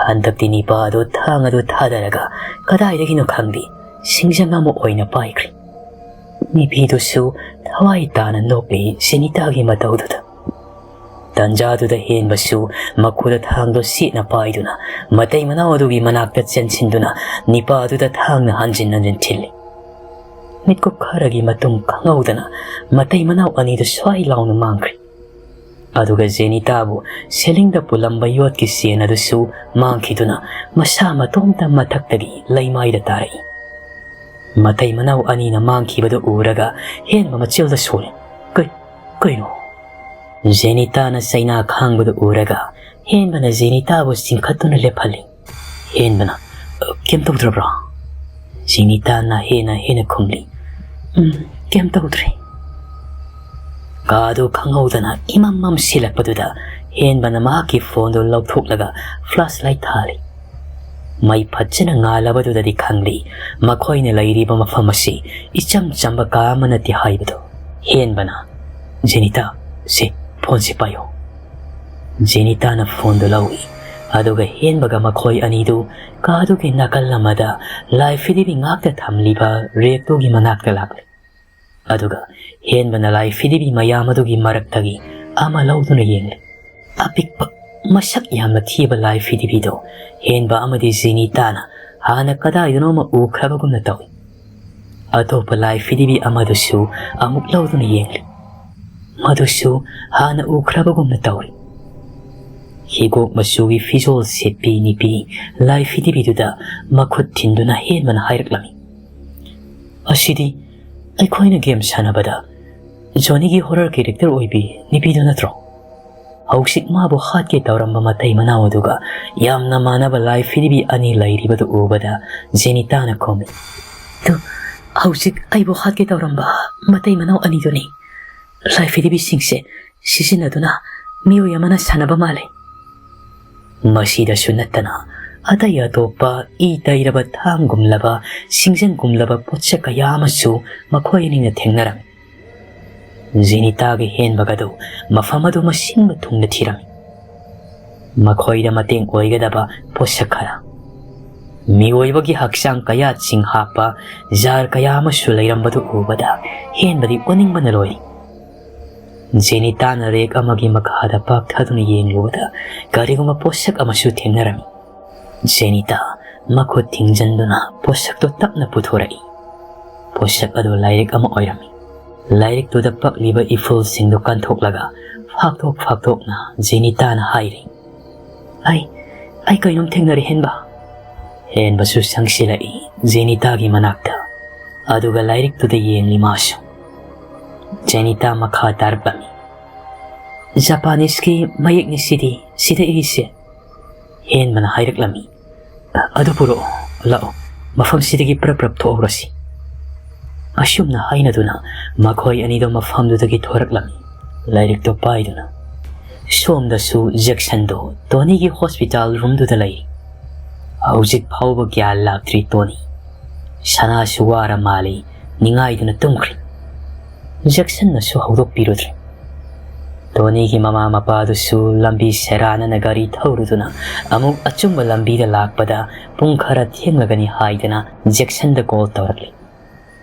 ꯍꯟꯗꯛꯇꯤ ꯅꯤꯄꯥ ꯑꯗꯨ ꯊꯥꯡ ꯑꯗꯨ ꯊꯥꯗꯔꯒ ꯀꯗꯥꯏꯗꯒꯤꯅꯣ ꯈꯪꯗꯦ, ꯁꯤꯡꯖꯪ ꯑꯃ ꯑꯣꯏꯅ ꯄꯥꯏꯈ꯭ꯔꯦ꯫ ꯅꯤꯄꯤꯗꯨꯁꯨ ꯊꯋꯥꯏ ꯇꯥꯅ ꯅꯣꯛꯂꯤ ꯖꯦꯅꯤꯇꯥꯒꯤ ꯃꯇꯧꯗꯨꯗ꯫ ꯇꯟꯖꯥꯗꯨꯗ ꯍꯦꯟꯕꯁꯨ ꯃꯈꯨꯠꯇ ꯊꯥꯡꯗꯣ ꯁꯦꯠꯅ ꯄꯥꯏꯗꯨꯅ ꯃꯇꯩ ꯃꯅꯥꯎ ꯑꯗꯨꯒꯤ ꯃꯅꯥꯛꯇ ꯆꯦꯟꯁꯤꯟꯗꯨꯅ ꯅꯤꯄꯥ ꯑꯗꯨꯗ ꯊꯥꯡꯅ ꯍꯟꯖꯤꯟ ꯍꯟꯖꯤꯟ ꯊꯤꯜꯂꯤ꯫ ꯃꯤꯠꯀꯨꯞ ꯈꯔꯒꯤ ꯃꯇꯨꯡ ꯈꯪꯍꯧꯗꯅ ꯃꯇꯩ ꯃꯅꯥꯎ ꯑꯅꯤꯗꯨ ꯁ꯭ꯋꯥꯏ ꯂꯥꯎꯅ ꯃꯥꯡꯈ꯭ꯔꯦ꯫ ꯑꯗꯨꯒ ꯖꯦꯅꯤꯇꯥꯕꯨ ꯁꯦꯂꯤꯡꯗ ꯄꯨꯜꯂꯝꯕ ꯌꯣꯠꯀꯤ ꯆꯦꯟ ꯑꯗꯨꯁꯨ ꯃꯥꯡꯈꯤꯗꯨꯅ ꯃꯁꯥ ꯃꯇꯣꯝꯇ ꯃꯊꯛꯇꯒꯤ ꯂꯩꯃꯥꯏꯗ ꯇꯥꯔꯛꯏ꯫ ꯃꯇꯩ ꯃꯅꯥꯎ ꯑꯅꯤꯅ ꯃꯥꯡꯈꯤꯕꯗꯨ ꯎꯔꯒ ꯍꯦꯟꯕ ꯃꯆꯤꯜꯗ ꯁꯣꯜꯂꯤ꯫ "ꯀꯩ-, ꯀꯩꯅꯣ?" ꯖꯦꯅꯤꯇꯥꯅ ꯆꯩꯅꯥ ꯈꯥꯡꯕꯗꯨ ꯎꯔꯒ ꯍꯦꯟꯕꯅ ꯖꯦꯅꯤꯇꯥꯕꯨ ꯆꯤꯡꯈꯠꯇꯨꯅ ꯂꯦꯞꯍꯜꯂꯤ꯫ ꯍꯦꯟꯕꯅ, "ꯀꯩꯝ ꯇꯧꯗ꯭ꯔꯕ꯭ꯔꯥ?" ꯖꯦꯅꯤꯇꯥꯅ ꯍꯦꯟꯅ ꯍꯦꯟꯅ ꯈꯨꯝꯂꯤ, "ꯎꯝ, ꯀꯩꯝ ꯇꯧꯗ꯭ꯔꯦ꯫" ꯀꯥꯗꯨ ꯈꯪꯍꯧꯗꯅ ꯏꯃꯝ ꯃꯝꯁꯤꯜꯂꯛꯄꯗꯨꯗ ꯍꯦꯟꯕꯅ ꯃꯍꯥꯛꯀꯤ ꯐꯣꯟꯗꯨ ꯂꯧꯊꯣꯛꯂꯒ ꯐ꯭ꯂꯥꯁ ꯂꯥꯏꯠ ꯊꯥꯜꯂꯤ꯫ ꯃꯩ ꯐꯖꯅ ꯉꯥꯜꯂꯕꯗꯨꯗꯗꯤ ꯈꯪꯂꯤ ꯃꯈꯣꯏꯅ ꯂꯩꯔꯤꯕ ꯃꯐꯝ ꯑꯁꯤ ꯏꯆꯝ ꯆꯝꯕ ꯀꯥ ꯑꯃ ꯅꯠꯇꯦ ꯍꯥꯏꯕꯗꯨ꯫ ꯍꯦꯟꯕꯅ, "ꯖꯦꯅꯤꯇꯥ, ꯁꯦ, ꯐꯣꯟꯁꯦ ꯄꯥꯏꯌꯣ꯫" ꯖꯦꯅꯤꯇꯥꯅ ꯐꯣꯟꯗꯨ ꯂꯧꯏ꯫ ꯑꯗꯨꯒ ꯍꯦꯟꯕꯒ ꯃꯈꯣꯏ ꯑꯅꯤꯗꯨ ꯀꯥꯗꯨꯒꯤ ꯅꯥꯀꯜ ꯑꯃꯗ ꯂꯥꯏ ꯐꯤꯗꯤꯕꯤ ꯉꯥꯛꯇ ꯊꯝꯂꯤꯕ ꯔꯦꯛꯇꯨꯒꯤ ꯃꯅꯥꯛꯇ ꯂꯥꯛꯂꯤ꯫ ꯑꯗꯨꯒ ꯍꯦꯟꯕꯅ ꯂꯥꯏ ꯐꯤꯗꯤꯕꯤ ꯃꯌꯥꯝ ꯑꯗꯨꯒꯤ ꯃꯔꯛꯇꯒꯤ ꯑꯃ ꯂꯧꯗꯨꯅ ꯌꯦꯡꯂꯤ꯫ ꯑꯄꯤꯛꯄ, ꯃꯁꯛ ꯌꯥꯝꯅ ꯊꯤꯕ ꯂꯥꯏ ꯐꯤꯗꯤꯕꯤꯗꯣ ꯍꯦꯟꯕ ꯑꯃꯗꯤ ꯖꯦꯅꯤꯇꯥꯅ ꯍꯥꯟꯅ ꯀꯗꯥꯏꯗꯅꯣꯃ ꯎꯈ꯭ꯔꯕꯒꯨꯝꯅ ꯇꯧꯏ꯫ ꯑꯇꯣꯞꯄ ꯂꯥꯏ ꯐꯤꯗꯤꯕꯤ ꯑꯃꯗꯨꯁꯨ ꯑꯃꯨꯛ ꯂꯧꯗꯨꯅ ꯌꯦꯡꯂꯤ꯫ ꯃꯗꯨꯁꯨ ꯍꯥꯟꯅ ꯎꯈ꯭ꯔꯕꯒꯨꯝꯅ ꯇꯧꯏ꯫ ꯍꯤꯒꯣꯛ ꯃꯆꯨꯒꯤ ꯐꯤꯖꯣꯜ ꯁꯦꯠꯄꯤ ꯅꯤꯄꯤ ꯂꯥꯏ ꯐꯤꯗꯤꯕꯤꯗꯨꯗ ꯃꯈꯨꯠ ꯊꯤꯟꯗꯨꯅ ꯍꯦꯟꯕꯅ ꯍꯥꯏꯔꯛꯂꯝꯃꯤ, "ꯑꯁꯤꯗꯤ ꯑꯩꯈꯣꯏꯅ ꯒꯦꯝ ꯁꯥꯟꯅꯕꯗ ꯖꯣꯅꯤꯒꯤ ꯍꯣꯔꯔ ꯀꯦꯔꯦꯛꯇꯔ ꯑꯣꯏꯕꯤ ꯅꯤꯄꯤꯗꯨ ꯅꯠꯇ꯭ꯔꯣ?" ꯍꯧꯖꯤꯛ ꯃꯥꯕꯨ ꯍꯥꯠꯀꯦ ꯇꯧꯔꯝꯕ ꯃꯇꯩ ꯃꯅꯥꯎ ꯑꯗꯨꯒ ꯌꯥꯝꯅ ꯃꯥꯟꯅꯕ ꯂꯥꯏ ꯐꯤꯗꯤꯕꯤ ꯑꯅꯤ ꯂꯩꯔꯤꯕꯗꯨ ꯎꯕꯗ ꯖꯦꯅꯤꯇꯥꯅ ꯈꯨꯝꯃꯤ, "ꯑꯗꯨ, ꯍꯧꯖꯤꯛ ꯑꯩꯕꯨ ꯍꯥꯠꯀꯦ ꯇꯧꯔꯝꯕ ꯃꯇꯩ ꯃꯅꯥꯎ ꯑꯅꯤꯗꯨꯅꯤ꯫ ꯂꯥꯏꯐꯤꯗꯤꯕꯤꯁꯤꯡꯁꯦ ꯁꯤꯖꯤꯟꯅꯗꯨꯅ ꯃꯤꯑꯣꯏ ꯑꯃꯅ ꯁꯥꯟꯅꯕ ꯃꯥꯜꯂꯤ꯫ ꯃꯁꯤꯗꯁꯨ ꯅꯠꯇꯅ ꯑꯇꯩ ꯑꯇꯣꯞꯄ ꯏ ꯇꯩꯔꯕ ꯊꯥꯡꯒꯨꯝꯂꯕ, ꯁꯤꯡꯖꯪꯒꯨꯝꯂꯕ ꯄꯣꯠꯁꯛ ꯀꯌꯥ ꯑꯃꯁꯨ ꯃꯈꯣꯏ ꯑꯅꯤꯅ ꯊꯦꯡꯅꯔꯝꯃꯤ꯫ ꯖꯦꯅꯤꯇꯥꯒꯤ ꯍꯦꯟꯕꯒꯗꯨ ꯃꯐꯝ ꯑꯗꯨ ꯃꯁꯤꯟꯕ ꯊꯨꯡꯅ ꯊꯤꯔꯝꯃꯤ꯫ ꯃꯈꯣꯏꯗ ꯃꯇꯦꯡ ꯑꯣꯏꯒꯗꯕ ꯄꯣꯠꯁꯛ ꯈꯔ, ꯃꯤꯑꯣꯏꯕꯒꯤ ꯍꯛꯆꯥꯡ ꯀꯌꯥꯠꯁꯤꯡ ꯍꯥꯞꯄ ꯖꯥꯔ ꯀꯌꯥ ꯑꯃꯁꯨ ꯂꯩꯔꯝꯕꯗꯨ ꯎꯕꯗ ꯍꯦꯟꯕꯗꯤ ꯑꯣꯅꯤꯡꯕꯅ ꯂꯣꯏꯔꯤ꯫ ꯖꯦꯅꯤꯇꯥꯅ ꯔꯦꯛ ꯑꯃꯒꯤ ꯃꯈꯥꯗ ꯄꯥꯛꯊꯗꯨꯅ ꯌꯦꯡꯂꯨꯕꯗ ꯀꯔꯤꯒꯨꯝꯕ ꯄꯣꯠꯁꯛ ꯑꯃꯁꯨ ꯊꯦꯡꯅꯔꯝꯃꯤ꯫ ꯖꯦꯅꯤꯇꯥ ꯃꯈꯨꯠ ꯊꯤꯡꯖꯤꯟꯗꯨꯅ ꯄꯣꯠꯁꯛꯇꯨ ꯇꯞꯅ ꯄꯨꯊꯣꯔꯛꯏ꯫ ꯄꯣꯠꯁꯛ ꯑꯗꯨ ꯂꯥꯏꯔꯤꯛ ꯑꯃ ꯑꯣꯏꯔꯝꯃꯤ꯫ ꯂꯥꯏꯔꯤꯛꯇꯨꯗ ꯄꯛꯂꯤꯕ ꯏꯐꯨꯜꯁꯤꯡꯗꯨ ꯀꯟꯊꯣꯛꯂꯒ ꯐꯥꯛꯇꯣꯛ ꯐꯥꯛꯇꯣꯛꯅ ꯖꯦꯅꯤꯇꯥꯅ ꯍꯥꯏꯔꯤ, "ꯑꯩ, ꯑꯩ ꯀꯩꯅꯣꯝ ꯊꯦꯡꯅꯔꯦ ꯍꯦꯟꯕ꯫" ꯍꯦꯟꯕꯁꯨ ꯆꯪꯁꯤꯜꯂꯛꯏ ꯖꯦꯅꯤꯇꯥꯒꯤ ꯃꯅꯥꯛꯇ꯫ ꯑꯗꯨꯒ ꯂꯥꯏꯔꯤꯛꯇꯨꯗ ꯌꯦꯡꯂꯤ ꯃꯥꯁꯨ꯫ ꯖꯦꯅꯤꯇꯥ ꯃꯈꯥ ꯇꯥꯔꯛꯂꯝꯃꯤ, "ꯖꯄꯥꯅꯤꯁꯀꯤ ꯃꯌꯦꯛꯅꯤ ꯁꯤꯗꯤ, ꯁꯤꯗ ꯏꯔꯤꯁꯦ꯫" ꯍꯦꯟꯕꯅ ꯍꯥꯏꯔꯛꯂꯝꯃꯤ, "ꯑꯗꯨ ꯄꯨꯔꯛꯑꯣ, ꯂꯥꯛꯑꯣ, ꯃꯐꯝꯁꯤꯗꯒꯤ ꯄ꯭ꯔꯞ ꯄ꯭ꯔꯞ ꯊꯣꯛꯍꯧꯔꯁꯤ꯫" ꯑꯁꯨꯝꯅ ꯍꯥꯏꯅꯗꯨꯅ ꯃꯈꯣꯏ ꯑꯅꯤꯗꯣ ꯃꯐꯝꯗꯨꯗꯒꯤ ꯊꯣꯔꯛꯂꯝꯃꯤ꯫ ꯂꯥꯏꯔꯤꯛꯇꯣ ꯄꯥꯏꯗꯨꯅ꯫ ꯁꯣꯝꯗꯁꯨ ꯖꯦꯛꯁꯟꯗꯣ ꯇꯣꯅꯤꯒꯤ ꯍꯣꯁꯄꯤꯇꯥꯜ ꯔꯨꯝꯗꯨꯗ ꯂꯩ꯫ ꯍꯧꯖꯤꯛ ꯐꯥꯎꯕ ꯒ꯭ꯌꯥꯟ ꯂꯥꯛꯇ꯭ꯔꯤ ꯇꯣꯅꯤ꯫ ꯁꯅꯥꯁꯨ ꯋꯥꯔ ꯃꯥꯜꯂꯤ, ꯅꯤꯡꯉꯥꯏꯗꯨꯅ ꯇꯨꯝꯈ꯭ꯔꯦ꯫ ꯖꯦꯛꯁꯟꯅꯁꯨ ꯍꯧꯗꯣꯛꯄꯤꯔꯨꯗ꯭ꯔꯦ꯫ ꯇꯣꯅꯤꯒꯤ ꯃꯃꯥ ꯃꯄꯥꯗꯨꯁꯨ ꯂꯝꯕꯤ ꯁꯦꯔꯥꯟꯅꯅ ꯒꯥꯔꯤ ꯊꯧꯔꯨꯗꯨꯅ ꯑꯃꯨꯛ ꯑꯆꯨꯝꯕ ꯂꯝꯕꯤꯗ ꯂꯥꯛꯄꯗ ꯄꯨꯡ ꯈꯔ ꯊꯦꯡꯂꯒꯅꯤ ꯍꯥꯏꯗꯅ ꯖꯦꯛꯁꯟꯗ ꯀꯣꯜ ꯇꯧꯔꯛꯂꯤ꯫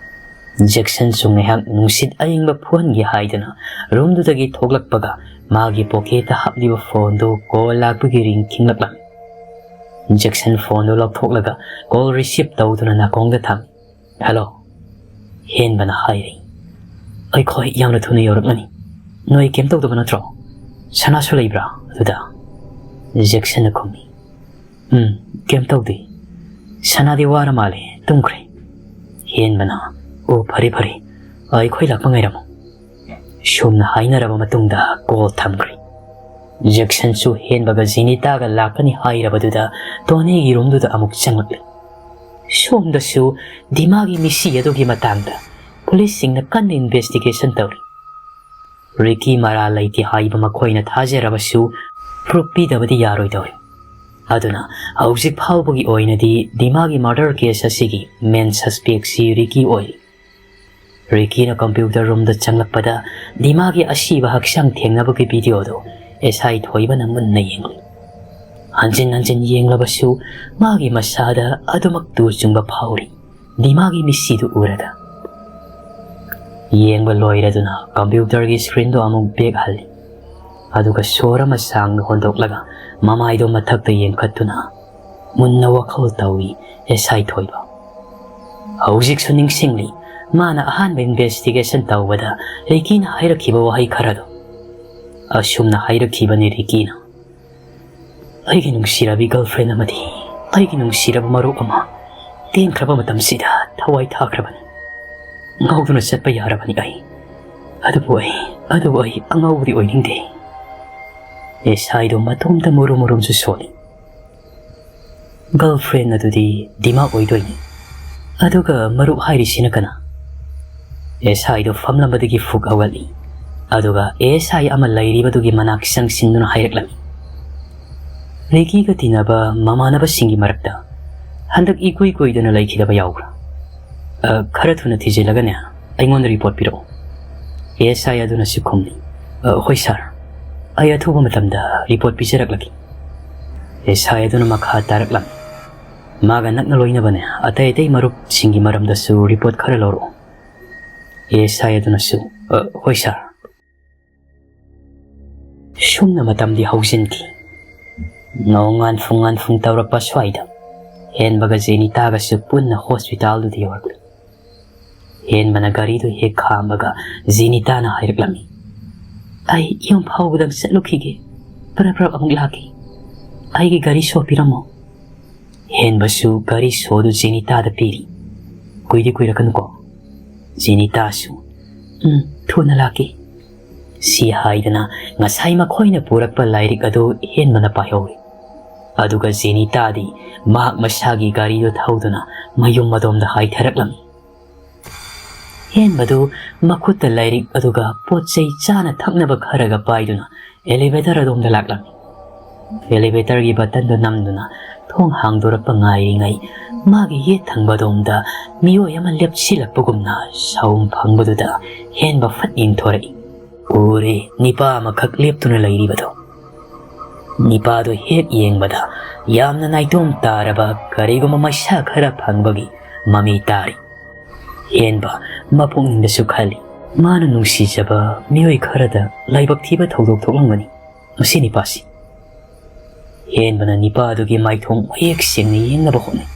ꯖꯦꯛꯁꯟꯁꯨ ꯉꯥꯏꯍꯥꯛ ꯅꯨꯡꯁꯤꯠ ꯑꯏꯪꯕ ꯐꯨꯍꯟꯒꯦ ꯍꯥꯏꯗꯅ ꯔꯨꯝꯗꯨꯗꯒꯤ ꯊꯣꯛꯂꯛꯄꯒ ꯃꯥꯒꯤ ꯄꯣꯀꯦꯠꯇ ꯍꯥꯞꯂꯤꯕ ꯐꯣꯟꯗꯨ ꯀꯣꯜ ꯂꯥꯛꯄꯒꯤ ꯔꯤꯡ ꯈꯤꯡꯂꯛꯂꯝꯃꯤ꯫ ꯖꯦꯛꯁꯟ ꯐꯣꯟꯗꯨ ꯂꯧꯊꯣꯛꯂꯒ ꯀꯣꯜ ꯔꯤꯁꯤꯞ ꯇꯧꯗꯨꯅ ꯅꯥꯀꯣꯡꯗ ꯊꯝꯃꯤ꯫ "ꯍꯦꯜꯂꯣ?" ꯍꯦꯟꯕꯅ ꯍꯥꯏꯔꯤ꯫ "ꯑꯩꯈꯣꯏ ꯌꯥꯝꯅ ꯊꯨꯅ ꯌꯧꯔꯛꯂꯅꯤ꯫ ꯅꯣꯏ ꯀꯩꯝ ꯇꯧꯗꯕ ꯅꯠꯇ꯭ꯔꯣ? ꯁꯅꯥꯁꯨ ꯂꯩꯕ꯭ꯔꯥ ꯑꯗꯨꯗ?" ꯖꯦꯛꯁꯟꯅ ꯈꯨꯝꯃꯤ꯫ "ꯎꯝ, ꯀꯩꯝ ꯇꯧꯗꯦ꯫ ꯁꯅꯥꯗꯤ ꯋꯥꯔ ꯃꯥꯜꯂꯦ, ꯇꯨꯝꯈ꯭ꯔꯦ꯫" ꯍꯦꯟꯕꯅ, "ꯑꯣ, ꯐꯔꯦ ꯐꯔꯦ, ꯑꯩꯈꯣꯏ ꯂꯥꯛꯄ ꯉꯥꯏꯔꯝꯃꯣ꯫" ꯁꯣꯝꯅ ꯍꯥꯏꯅꯔꯕ ꯃꯇꯨꯡꯗ ꯀꯣꯜ ꯊꯝꯈ꯭ꯔꯦ꯫ ꯖꯦꯛꯁꯟꯁꯨ ꯍꯦꯟꯕꯒ ꯖꯦꯅꯤꯇꯥꯒ ꯂꯥꯛꯀꯅꯤ ꯍꯥꯏꯔꯕꯗꯨꯗ ꯇꯣꯅꯤꯒꯤ ꯔꯨꯝꯗꯨꯗ ꯑꯃꯨꯛ ꯆꯪꯂꯛꯂꯦ꯫ ꯁꯣꯝꯗꯁꯨ ꯗꯤꯃꯥꯒꯤ ꯃꯤꯁꯤ ꯑꯗꯨꯒꯤ ꯃꯇꯥꯡꯗ ꯄꯨꯂꯤꯁꯁꯤꯡꯅ ꯀꯟꯅ ꯏꯟꯚꯦꯁꯇꯤꯒꯦꯁꯟ ꯇꯧꯔꯤ꯫ ꯔꯤꯀꯤ ꯃꯔꯥꯜ ꯂꯩꯇꯦ ꯍꯥꯏꯕ ꯃꯈꯣꯏꯅ ꯊꯥꯖꯔꯕꯁꯨ ꯄ꯭ꯔꯨꯐ ꯄꯤꯗꯕꯗꯤ ꯌꯥꯔꯣꯏꯗꯧꯔꯤ꯫ ꯑꯗꯨꯅ ꯍꯧꯖꯤꯛ ꯐꯥꯎꯕꯒꯤ ꯑꯣꯏꯅꯗꯤ ꯗꯤꯃꯥꯒꯤ ꯃꯔꯗꯔ ꯀꯦꯁ ꯑꯁꯤꯒꯤ ꯃꯦꯟ ꯁꯁꯄꯦꯛꯁꯤ ꯔꯤꯀꯤ ꯑꯣꯏꯔꯤ꯫ ꯔꯤꯀꯤꯅ ꯀꯝꯄ꯭ꯌꯨꯇꯔ ꯔꯨꯝꯗ ꯆꯪꯂꯛꯄꯗ ꯗꯤꯃꯥꯒꯤ ꯑꯁꯤꯕ ꯍꯛꯆꯥꯡ ꯊꯦꯡꯅꯕꯒꯤ ꯚꯤꯗꯤꯑꯣꯗꯨ ꯑꯦꯁ ꯑꯥꯏ ꯊꯣꯏꯕꯅ ꯃꯨꯟꯅ ꯌꯦꯡꯂꯤ꯫ ꯍꯟꯖꯤꯟ ꯍꯟꯖꯤꯟ ꯌꯦꯡꯂꯕꯁꯨ ꯃꯥꯒꯤ ꯃꯁꯥꯗ ꯑꯗꯨꯃꯛ ꯇꯨ ꯆꯨꯡꯕ ꯐꯥꯎꯔꯤ꯫ ꯗꯤꯃꯥꯒꯤ ꯃꯤꯁꯤꯗꯨ ꯎꯔꯒ ꯌꯦꯡꯕ ꯂꯣꯏꯔꯗꯨꯅ ꯀꯝꯄ꯭ꯌꯨꯇꯔꯒꯤ ꯁ꯭ꯀ꯭ꯔꯤꯟꯗꯨ ꯑꯃꯨꯛ ꯕꯦꯛ ꯍꯜꯂꯤ꯫ ꯑꯗꯨꯒ ꯁꯣꯔ ꯑꯃ ꯁꯥꯡꯅ ꯍꯣꯟꯗꯣꯛꯂꯒ ꯃꯃꯥꯏꯗꯨ ꯃꯊꯛꯇ ꯌꯦꯡꯈꯠꯇꯨꯅ ꯃꯨꯟꯅ ꯋꯥꯈꯜ ꯇꯧꯏ ꯑꯦꯁ ꯑꯥꯏ ꯊꯣꯏꯕ꯫ ꯍꯧꯖꯤꯛꯁꯨ ꯅꯤꯡꯁꯤꯡꯂꯤ, ꯃꯥꯅ ꯑꯍꯥꯟꯕ ꯏꯟꯚꯦꯁꯇꯤꯒꯦꯁꯟ ꯇꯧꯕꯗ ꯔꯤꯀꯤꯅ ꯍꯥꯏꯔꯛꯈꯤꯕ ꯋꯥꯍꯩ ꯈꯔꯗꯣ꯫ ꯑꯁꯨꯝꯅ ꯍꯥꯏꯔꯛꯈꯤꯕꯅꯤ ꯔꯤꯀꯤꯅ, "ꯑꯩꯒꯤ ꯅꯨꯡꯁꯤꯔꯕꯤ ꯒꯔꯜꯐ꯭ꯔꯦꯟ ꯑꯃꯗꯤ ꯑꯩꯒꯤ ꯅꯨꯡꯁꯤꯔꯕ ꯃꯔꯨꯞ ꯑꯃ ꯇꯦꯟꯈ꯭ꯔꯕ ꯃꯇꯝꯁꯤꯗ ꯊꯋꯥꯏ ꯊꯥꯈ꯭ꯔꯕꯅꯤ꯫ ꯉꯥꯎꯗꯨꯅ ꯆꯠꯄ ꯌꯥꯔꯕꯅꯤ ꯑꯩ꯫ ꯑꯗꯨꯕꯨ ꯑꯩ, ꯑꯗꯨꯕꯨ ꯑꯩ ꯑꯉꯥꯎꯕꯗꯤ ꯑꯣꯏꯅꯤꯡꯗꯦ꯫" ꯑꯦꯁ ꯑꯥꯏꯗꯣ ꯃꯇꯣꯝꯇ ꯃꯨꯔꯨꯝ ꯃꯨꯔꯨꯝꯁꯨ ꯁꯣꯜꯂꯤ꯫ "ꯒꯔꯜꯐ꯭ꯔꯦꯟ ꯑꯗꯨꯗꯤ ꯗꯤꯃꯥ ꯑꯣꯏꯗꯣꯏꯅꯤ꯫ ꯑꯗꯨꯒ ꯃꯔꯨꯞ ꯍꯥꯏꯔꯤꯁꯤꯅ ꯀꯅꯥ?" ꯑꯦꯁ ꯑꯥꯏꯗꯣ ꯐꯝꯂꯝꯕꯗꯒꯤ ꯐꯨꯛ ꯍꯧꯒꯠꯂꯤ꯫ ꯑꯗꯨꯒ ꯑꯦꯁ ꯑꯥꯏ ꯑꯃ ꯂꯩꯔꯤꯕꯗꯨꯒꯤ ꯃꯅꯥꯛ ꯆꯪꯁꯤꯟꯗꯨꯅ ꯍꯥꯏꯔꯛꯂꯝꯃꯤ, "ꯔꯤꯀꯤꯒ ꯇꯤꯟꯅꯕ ꯃꯃꯥꯟꯅꯕꯁꯤꯡꯒꯤ ꯃꯔꯛꯇ ꯍꯟꯗꯛ ꯏꯀꯨꯏ ꯀꯨꯏꯗꯅ ꯂꯩꯈꯤꯗꯕ ꯌꯥꯎꯕ꯭ꯔꯥ? ꯑ, ꯈꯔ ꯊꯨꯅ ꯊꯤꯖꯤꯜꯂꯒꯅꯦ, ꯑꯩꯉꯣꯟꯗ ꯔꯤꯄꯣꯔꯠ ꯄꯤꯔꯛꯎ꯫" ꯑꯦꯁ ꯑꯥꯏ ꯑꯗꯨꯅꯁꯨ ꯈꯨꯝꯂꯤ, "ꯑ, ꯍꯣꯏ ꯁꯥꯔ, ꯑꯩ ꯑꯊꯨꯕ ꯃꯇꯝꯗ ꯔꯤꯄꯣꯔꯠ ꯄꯤꯖꯔꯛꯂꯒꯦ꯫" ꯑꯦꯁ ꯑꯥꯏ ꯑꯗꯨꯅ ꯃꯈꯥ ꯇꯥꯔꯛꯂꯝꯃꯤ, "ꯃꯥꯒ ꯅꯛꯅ ꯂꯣꯏꯅꯕꯅꯦ ꯑꯇꯩ ꯑꯇꯩ ꯃꯔꯨꯞꯁꯤꯡꯒꯤ ꯃꯔꯝꯗꯁꯨ ꯔꯤꯄꯣꯔꯠ ꯈꯔ ꯂꯧꯔꯛꯎ꯫" ꯑꯦꯁ ꯑꯥꯏ ꯑꯗꯨꯅꯁꯨ, "ꯑ, ꯍꯣꯏ ꯁꯥꯔ꯫" ꯁꯨꯝꯅ ꯃꯇꯝꯗꯤ ꯍꯧꯖꯤꯟꯈꯤ꯫ ꯅꯣꯡꯉꯥꯟꯐꯨꯡ ꯉꯥꯟꯐꯨꯡ ꯇꯧꯔꯛꯄ ꯁ꯭ꯋꯥꯏꯗ ꯍꯦꯟꯕꯒ ꯖꯦꯅꯤꯇꯥꯒꯁꯨ ꯄꯨꯟꯅ ꯍꯣꯁꯄꯤꯇꯥꯜꯗꯨꯗ ꯌꯧꯔꯛꯂꯤ꯫ ꯍꯦꯟꯕꯅ ꯒꯥꯔꯤꯗꯨ ꯍꯦꯛ ꯈꯥꯝꯕꯒ ꯖꯦꯅꯤꯇꯥꯅ ꯍꯥꯏꯔꯛꯂꯝꯃꯤ, "ꯑꯩ ꯌꯨꯝ ꯐꯥꯎꯕꯗꯪ ꯆꯠꯂꯨꯈꯤꯒꯦ, ꯄ꯭ꯔꯞ ꯄ꯭ꯔꯞ ꯑꯃꯨꯛ ꯂꯥꯛꯀꯦ꯫ ꯑꯩꯒꯤ ꯒꯥꯔꯤ ꯁꯣ ꯄꯤꯔꯝꯃꯣ꯫" ꯍꯦꯟꯕꯁꯨ ꯒꯥꯔꯤ ꯁꯣꯗꯨ ꯖꯦꯅꯤꯇꯥꯗ ꯄꯤꯔꯤ꯫ "ꯀꯨꯏꯗꯤ ꯀꯨꯏꯔꯛꯀꯅꯨꯀꯣ꯫" ꯖꯦꯅꯤꯇꯥꯁꯨ, "ꯎꯝ, ꯊꯨꯅ ꯂꯥꯛꯀꯦ꯫" ꯁꯤ ꯍꯥꯏꯗꯅ ꯉꯁꯥꯏ ꯃꯈꯣꯏꯅ ꯄꯨꯔꯛꯄ ꯂꯥꯏꯔꯤꯛ ꯑꯗꯨ ꯍꯦꯟꯕꯅ ꯄꯥꯏꯍꯧꯔꯤ꯫ ꯑꯗꯨꯒ ꯖꯦꯅꯤꯇꯥꯗꯤ ꯃꯍꯥꯛ ꯃꯁꯥꯒꯤ ꯒꯥꯔꯤꯗꯨ ꯊꯧꯗꯨꯅ ꯃꯌꯨꯝ ꯑꯗꯣꯝꯗ ꯍꯥꯏꯊꯔꯛꯂꯝꯃꯤ꯫ ꯍꯦꯟꯕꯗꯨ ꯃꯈꯨꯠꯇ ꯂꯥꯏꯔꯤꯛ ꯑꯗꯨꯒ ꯄꯣꯠ ꯆꯩ ꯆꯥꯅ ꯊꯛꯅꯕ ꯈꯔꯒ ꯄꯥꯏꯗꯨꯅ ꯑꯦꯂꯤꯚꯦꯇꯔ ꯑꯗꯣꯝꯗ ꯂꯥꯛꯂꯝꯃꯤ꯫ ꯑꯦꯂꯤꯚꯦꯇꯔꯒꯤ ꯕꯇꯟꯗꯨ ꯅꯝꯗꯨꯅ ꯊꯣꯡ ꯍꯥꯡꯗꯣꯔꯛꯄ ꯉꯥꯏꯔꯤꯉꯩ, ꯃꯥꯒꯤ ꯌꯦꯠ ꯊꯪꯕ ꯑꯗꯣꯝꯗ ꯃꯤꯑꯣꯏ ꯑꯃ ꯂꯦꯞꯁꯤꯜꯂꯛꯄꯒꯨꯝꯅ ꯁꯥꯎꯝ ꯐꯪꯕꯗꯨꯗ ꯍꯦꯟꯕ ꯐꯠ ꯌꯦꯡꯊꯣꯔꯛꯏ꯫ ꯎꯔꯦ, ꯅꯤꯄꯥ ꯑꯃꯈꯛ ꯂꯦꯞꯇꯨꯅ ꯂꯩꯔꯤꯕꯗꯣ꯫ ꯅꯤꯄꯥꯗꯨ ꯍꯦꯛ ꯌꯦꯡꯕꯗ ꯌꯥꯝꯅ ꯅꯥꯏꯇꯣꯝ ꯇꯥꯔꯕ ꯀꯔꯤꯒꯨꯝꯕ ꯃꯩꯁꯥ ꯈꯔ ꯐꯪꯕꯒꯤ ꯃꯃꯤ ꯇꯥꯔꯤ꯫ ꯍꯦꯟꯕ ꯃꯄꯨꯛꯅꯤꯡꯗꯁꯨ ꯈꯜꯂꯤ, ꯃꯥꯅ ꯅꯨꯡꯁꯤꯖꯕ ꯃꯤꯑꯣꯏ ꯈꯔꯗ ꯂꯥꯏꯕꯛ ꯊꯤꯕ ꯊꯧꯗꯣꯛ ꯊꯣꯛꯂꯝꯒꯅꯤ ꯃꯁꯤ ꯅꯤꯄꯥꯁꯤ꯫ ꯍꯦꯟꯕꯅ ꯅꯤꯄꯥꯗꯨꯒꯤ ꯃꯥꯏꯊꯣꯡ ꯃꯌꯦꯛ ꯁꯦꯡꯅ ꯌꯦꯡꯅꯕ ꯍꯣꯠꯅꯩ꯫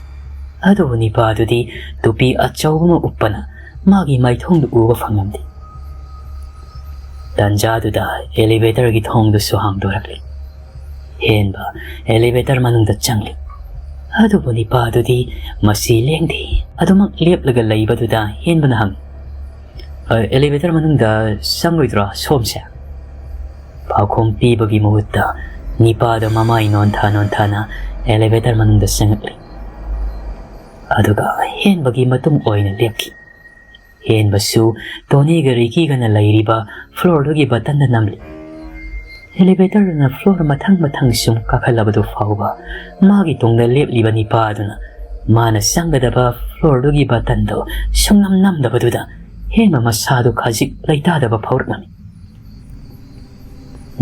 ꯑꯗꯨꯕꯨ ꯅꯤꯄꯥꯗꯨꯗꯤ ꯇꯨꯄꯤ ꯑꯆꯧꯕ ꯑꯃ ꯎꯞꯄꯅ ꯃꯥꯒꯤ ꯃꯥꯏꯊꯣꯡꯗꯨ ꯎꯕ ꯐꯪꯂꯝꯗꯦ꯫ ꯇꯟꯖꯥꯗꯨꯗ ꯑꯦꯂꯤꯚꯦꯇꯔꯒꯤ ꯊꯣꯡꯗꯨꯁꯨ ꯍꯥꯡꯗꯣꯔꯛꯂꯤ꯫ ꯍꯦꯟꯕ ꯑꯦꯂꯤꯚꯦꯇꯔ ꯃꯅꯨꯡꯗ ꯆꯪꯂꯤ꯫ ꯑꯗꯨꯕꯨ ꯅꯤꯄꯥꯗꯨꯗꯤ ꯃꯁꯤ ꯂꯦꯡꯗꯦ꯫ ꯑꯗꯨꯃꯛ ꯂꯦꯞꯂꯒ ꯂꯩꯕꯗꯨꯗ ꯍꯦꯟꯕꯅ ꯍꯪꯏ, "ꯑ, ꯑꯦꯂꯤꯚꯦꯇꯔ ꯃꯅꯨꯡꯗ ꯆꯪꯂꯣꯏꯗ꯭ꯔꯣ ꯁꯣꯝꯁꯦ?" ꯄꯥꯎꯈꯨꯝ ꯄꯤꯕꯒꯤ ꯃꯍꯨꯠꯇ ꯅꯤꯄꯥꯗꯣ ꯃꯃꯥꯏ ꯅꯣꯟꯊ ꯅꯣꯟꯊꯅ ꯑꯦꯂꯤꯚꯦꯇꯔ ꯃꯅꯨꯡꯗ ꯆꯪꯉꯛꯂꯤ꯫ ꯑꯗꯨꯒ ꯍꯦꯟꯕꯒꯤ ꯃꯇꯨꯡ ꯑꯣꯏꯅ ꯂꯦꯞꯈꯤ꯫ ꯍꯦꯟꯕꯁꯨ ꯇꯣꯅꯤꯒ ꯔꯤꯀꯤꯒꯅ ꯂꯩꯔꯤꯕ ꯐ꯭ꯂꯣꯔꯗꯨꯒꯤ ꯕꯇꯟꯗ ꯅꯝꯂꯤ꯫ ꯑꯦꯂꯤꯚꯦꯇꯔꯗꯨꯅ ꯐ꯭ꯂꯣꯔ ꯃꯊꯪ ꯃꯊꯪ ꯁꯨꯝ ꯀꯥꯈꯠꯂꯕꯗꯨ ꯐꯥꯎꯕ ꯃꯥꯒꯤ ꯇꯨꯡꯗ ꯂꯦꯞꯂꯤꯕ ꯅꯤꯄꯥ ꯑꯗꯨꯅ ꯃꯥꯅ ꯆꯪꯒꯗꯕ ꯐ꯭ꯂꯣꯔꯗꯨꯒꯤ ꯕꯇꯟꯗꯨ ꯁꯨꯡꯅꯝ ꯅꯝꯗꯕꯗꯨꯗ ꯍꯦꯟꯕ ꯃꯁꯥꯗꯨ ꯈꯖꯤꯛ ꯂꯩꯇꯥꯗꯕ ꯐꯥꯎꯔꯛꯂꯝꯃꯤ꯫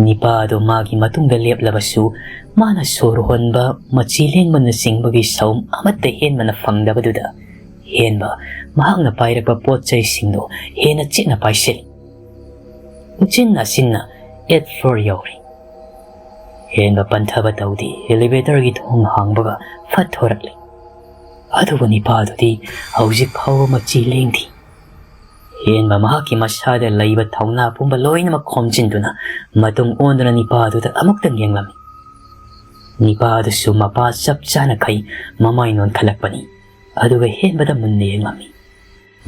ꯅꯤꯄꯥ ꯑꯗꯨ ꯃꯥꯒꯤ ꯃꯇꯨꯡꯗ ꯂꯦꯞꯂꯕꯁꯨ ꯃꯥꯅ ꯁꯣꯔ ꯍꯣꯟꯕ, ꯃꯆꯤ ꯂꯦꯡꯕꯅꯆꯤꯡꯕꯒꯤ ꯁꯥꯎꯝ ꯑꯃꯠꯇ ꯍꯦꯟꯕꯅ ꯐꯪꯗꯕꯗꯨꯗ ꯍꯦꯟꯕ ꯃꯍꯥꯛꯅ ꯄꯥꯏꯔꯛꯄ ꯄꯣꯠ ꯆꯩꯁꯤꯡꯗꯨ ꯍꯦꯟꯅ ꯆꯦꯠꯅ ꯄꯥꯏꯁꯤꯜꯂꯤ꯫ ꯎꯆꯤꯟ ꯅꯥꯆꯤꯟꯅ ꯑꯦꯠ ꯐ꯭ꯂꯣꯔ ꯌꯧꯔꯦ꯫ ꯍꯦꯟꯕ ꯄꯟꯊꯕ ꯇꯧꯗꯦ꯫ ꯑꯦꯂꯤꯚꯦꯇꯔꯒꯤ ꯊꯣꯡ ꯍꯥꯡꯕꯒ ꯐꯠ ꯊꯣꯔꯛꯂꯦ꯫ ꯑꯗꯨꯕꯨ ꯅꯤꯄꯥꯗꯨꯗꯤ ꯍꯧꯖꯤꯛ ꯐꯥꯎꯕ ꯃꯆꯤ ꯂꯦꯡꯗꯦ꯫ ꯍꯦꯟꯕ ꯃꯍꯥꯛꯀꯤ ꯃꯁꯥꯗ ꯂꯩꯕ ꯊꯧꯅꯥ ꯄꯨꯝꯕ ꯂꯣꯏꯅꯃꯛ ꯈꯣꯝꯖꯤꯟꯗꯨꯅ ꯃꯇꯨꯡ ꯑꯣꯟꯗꯨꯅ ꯅꯤꯄꯥꯗꯨꯗ ꯑꯃꯨꯛꯇꯪ ꯌꯦꯡꯂꯝꯃꯤ꯫ ꯅꯤꯄꯥꯗꯨꯁꯨ ꯃꯄꯥ ꯆꯞ ꯆꯥꯅ ꯈꯩ ꯃꯃꯥꯏ ꯅꯣꯟꯈꯠꯂꯛꯄꯅꯤ꯫ ꯑꯗꯨꯒ ꯍꯦꯟꯕꯗ ꯃꯨꯟꯅ ꯌꯦꯡꯂꯝꯃꯤ꯫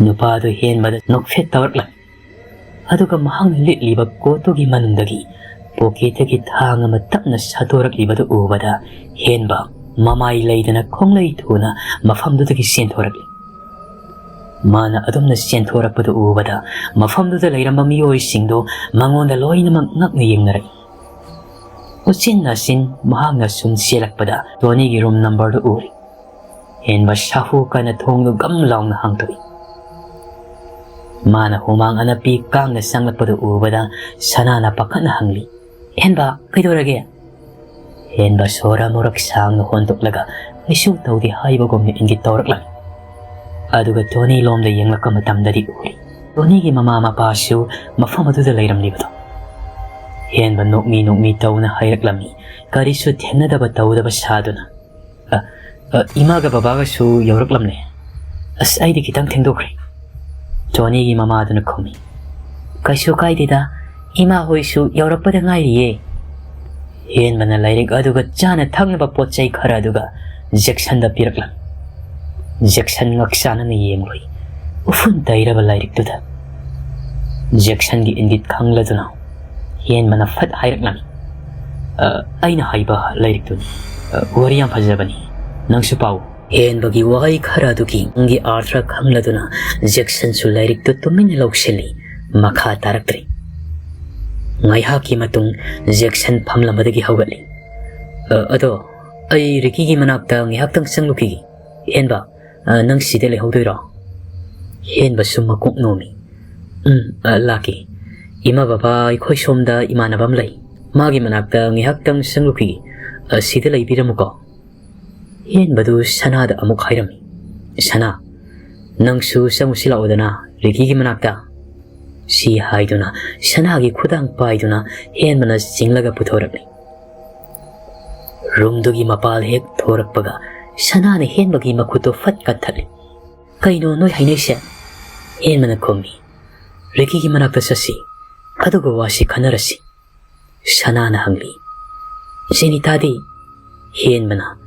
ꯅꯨꯄꯥꯗꯨ ꯍꯦꯟꯕꯗ ꯅꯣꯛꯐꯦꯠ ꯇꯧꯔꯛꯂꯝꯃꯤ꯫ ꯑꯗꯨꯒ ꯃꯍꯥꯛꯅ ꯂꯤꯠꯂꯤꯕ ꯀꯣꯠꯇꯨꯒꯤ ꯃꯅꯨꯡꯗꯒꯤ ꯄꯣꯀꯦꯠꯇꯒꯤ ꯊꯥꯡ ꯑꯃ ꯇꯞꯅ ꯁꯠꯇꯣꯔꯛꯂꯤꯕꯗꯨ ꯎꯕꯗ ꯍꯦꯟꯕ ꯃꯃꯥꯏ ꯂꯩꯗꯅ ꯈꯣꯡꯂꯩ ꯊꯨꯅ ꯃꯐꯝꯗꯨꯗꯒꯤ ꯆꯦꯟꯊꯣꯔꯛꯂꯤ꯫ ꯃꯥꯅ ꯑꯗꯨꯝꯅ ꯆꯦꯟꯊꯣꯔꯛꯄꯗꯨ ꯎꯕꯗ ꯃꯐꯝꯗꯨꯗ ꯂꯩꯔꯝꯕ ꯃꯤꯑꯣꯏꯁꯤꯡꯗꯣ ꯃꯉꯣꯟꯗ ꯂꯣꯏꯅꯃꯛ ꯉꯛꯅ ꯌꯦꯡꯅꯔꯛꯏ꯫ ꯎꯆꯤꯟ ꯅꯥꯆꯤꯟ ꯃꯍꯥꯛꯅ ꯁꯨꯝ ꯆꯦꯜꯂꯛꯄꯗ ꯇꯣꯅꯤꯒꯤ ꯔꯨꯝ ꯅꯝꯕꯔꯗꯨ ꯎꯔꯤ꯫ ꯍꯦꯟꯕ ꯁꯥꯐꯨ ꯀꯟꯅ ꯊꯣꯡꯗꯨ ꯒꯝ ꯂꯥꯎꯅ ꯍꯥꯡꯗꯣꯛꯏ꯫ ꯃꯥꯅ ꯍꯨꯃꯥꯡ ꯑꯅꯞꯄꯤ ꯀꯥꯡꯅ ꯆꯪꯂꯛꯄꯗꯨ ꯎꯕꯗ ꯁꯅꯥꯅ ꯄꯥꯈꯠꯅ ꯍꯪꯂꯤ, "ꯍꯦꯟꯕ, ꯀꯩꯗꯧꯔꯒꯦ?" ꯍꯦꯟꯕ ꯁꯣꯔ ꯑꯃꯨꯔꯛ ꯁꯥꯡꯅ ꯍꯣꯟꯗꯣꯛꯂꯒ ꯀꯩꯁꯨ ꯇꯧꯗꯦ ꯍꯥꯏꯕꯒꯨꯝꯅ ꯏꯪꯒꯤꯠ ꯇꯧꯔꯛꯂꯝꯃꯤ꯫ ꯑꯗꯨꯒ ꯇꯣꯅꯤ ꯂꯣꯝꯗ ꯌꯦꯡꯂꯛꯄ ꯃꯇꯝꯗꯗꯤ ꯎꯔꯤ, ꯇꯣꯅꯤꯒꯤ ꯃꯃꯥ ꯃꯄꯥꯁꯨ ꯃꯐꯝ ꯑꯗꯨꯗ ꯂꯩꯔꯝꯂꯤꯕꯗꯣ꯫ ꯍꯦꯟꯕ ꯅꯣꯛꯃꯤ ꯅꯣꯛꯃꯤ ꯇꯧꯅ ꯍꯥꯏꯔꯛꯂꯝꯃꯤ, ꯀꯔꯤꯁꯨ ꯊꯦꯡꯅꯗꯕ ꯇꯧꯗꯕ ꯁꯥꯗꯨꯅ꯫ "ꯑ, ꯑ, ꯏꯃꯥꯒ ꯕꯕꯥꯒꯁꯨ ꯌꯧꯔꯛꯂꯝꯂꯦ꯫ ꯑꯁ, ꯑꯩꯗꯤ ꯈꯤꯇꯪ ꯊꯦꯡꯗꯣꯛꯈ꯭ꯔꯦ," ꯇꯣꯅꯤꯒꯤ ꯃꯃꯥꯗꯨꯅ ꯈꯨꯝꯃꯤ꯫ "ꯀꯩꯁꯨ ꯀꯥꯏꯗꯦꯗ, ꯏꯃꯥ ꯍꯣꯏꯁꯨ ꯌꯧꯔꯛꯄꯗ ꯉꯥꯏꯔꯤꯌꯦ꯫" ꯍꯦꯟꯕꯅ ꯂꯥꯏꯔꯤꯛ ꯑꯗꯨꯒ ꯆꯥꯅ ꯊꯛꯅꯕ ꯄꯣꯠ ꯆꯩ ꯈꯔ ꯑꯗꯨꯒ ꯖꯦꯛꯁꯟꯗ ꯄꯤꯔꯛꯂꯝꯃꯤ꯫ ꯖꯦꯛꯁꯟ ꯉꯛ ꯆꯥꯅꯅ ꯌꯦꯡꯂꯨꯏ꯫ ꯎꯐꯨꯟ ꯇꯩꯔꯕ ꯂꯥꯏꯔꯤꯛꯇꯨꯗ ꯖꯦꯛꯁꯟꯒꯤ ꯏꯪꯒꯤꯠ ꯈꯪꯂꯗꯨꯅ ꯍꯦꯟꯕꯅ ꯐꯠ ꯍꯥꯏꯔꯛꯂꯝꯃꯤ, "ꯑ, ꯑꯩꯅ ꯍꯥꯏꯕ ꯂꯥꯏꯔꯤꯛꯇꯨꯅꯤ꯫ ꯑ, ꯋꯥꯔꯤ ꯌꯥꯝ ꯐꯖꯕꯅꯤ꯫ ꯅꯪꯁꯨ ꯄꯥꯎ꯫" ꯍꯦꯟꯕꯒꯤ ꯋꯥꯍꯩ ꯈꯔ ꯑꯗꯨꯒꯤ ꯃꯇꯨꯡꯒꯤ ꯑꯥꯔꯊ ꯈꯪꯂꯗꯨꯅ ꯖꯦꯛꯁꯟꯁꯨ ꯂꯥꯏꯔꯤꯛꯇꯨ ꯇꯨꯃꯤꯟꯅ ꯂꯧꯁꯤꯜꯂꯤ꯫ ꯃꯈꯥ ꯇꯥꯔꯛꯇ꯭ꯔꯤ꯫ ꯉꯥꯏꯍꯥꯛꯀꯤ ꯃꯇꯨꯡ ꯖꯦꯛꯁꯟ ꯐꯝꯂꯝꯕꯗꯒꯤ ꯍꯧꯒꯠꯂꯤ꯫ "ꯑ, ꯑꯗꯣ ꯑꯩ ꯔꯤꯀꯤꯒꯤ ꯃꯅꯥꯛꯇ ꯉꯥꯏꯍꯥꯛꯇꯪ ꯆꯪꯂꯨꯈꯤꯒꯦ꯫ ꯍꯦꯟꯕ, ꯑ, ꯅꯪ ꯁꯤꯗ ꯂꯩꯍꯧꯗꯣꯏꯔꯣ?" ꯍꯦꯟꯕꯁꯨ ꯃꯀꯣꯛ ꯅꯣꯝꯃꯤ꯫ "ꯎꯝ, ꯑ, ꯂꯥꯛꯀꯦ꯫ ꯏꯃꯥ ꯕꯕꯥ ꯑꯩꯈꯣꯏ ꯁꯣꯝꯗ ꯏꯃꯥꯟꯅꯕ ꯑꯃ ꯂꯩ꯫ ꯃꯥꯒꯤ ꯃꯅꯥꯛꯇ ꯉꯥꯏꯍꯥꯛꯇꯪ ꯆꯪꯂꯨꯈꯤꯒꯦ꯫ ꯑ, ꯁꯤꯗ ꯂꯩꯕꯤꯔꯝꯃꯨꯀꯣ꯫" ꯍꯦꯟꯕꯗꯨ ꯁꯅꯥꯗ ꯑꯃꯨꯛ ꯍꯥꯏꯔꯝꯃꯤ, "ꯁꯅꯥ, ꯅꯪꯁꯨ ꯆꯪꯉꯨꯁꯤ ꯂꯥꯛꯑꯣꯗꯅ ꯔꯤꯀꯤꯒꯤ ꯃꯅꯥꯛꯇ꯫" ꯁꯤ ꯍꯥꯏꯗꯨꯅ ꯁꯅꯥꯒꯤ ꯈꯨꯗꯥꯡ ꯄꯥꯏꯗꯨꯅ ꯍꯦꯟꯕꯅ ꯆꯤꯡꯂꯒ ꯄꯨꯊꯣꯔꯛꯂꯤ꯫ ꯔꯨꯝꯗꯨꯒꯤ ꯃꯄꯥꯜ ꯍꯦꯛ ꯊꯣꯔꯛꯄꯒ ꯁꯅꯥꯅ ꯍꯦꯟꯕꯒꯤ ꯃꯈꯨꯠꯇꯨ ꯐꯠ ꯀꯛꯊꯠꯂꯤ꯫ "ꯀꯩꯅꯣ ꯅꯣꯏ ꯍꯥꯏꯅꯩꯁꯦ?" ꯍꯦꯟꯕꯅ ꯈꯨꯝꯃꯤ, "ꯔꯤꯀꯤꯒꯤ ꯃꯅꯥꯛꯇ ꯆꯠꯁꯤ, ꯑꯗꯨꯒ ꯋꯥꯁꯤ ꯈꯟꯅꯔꯁꯤ꯫" ꯁꯅꯥꯅ ꯍꯪꯂꯤ, "ꯖꯦꯅꯤꯇꯥꯗꯤ?" ꯍꯦꯟꯕꯅ,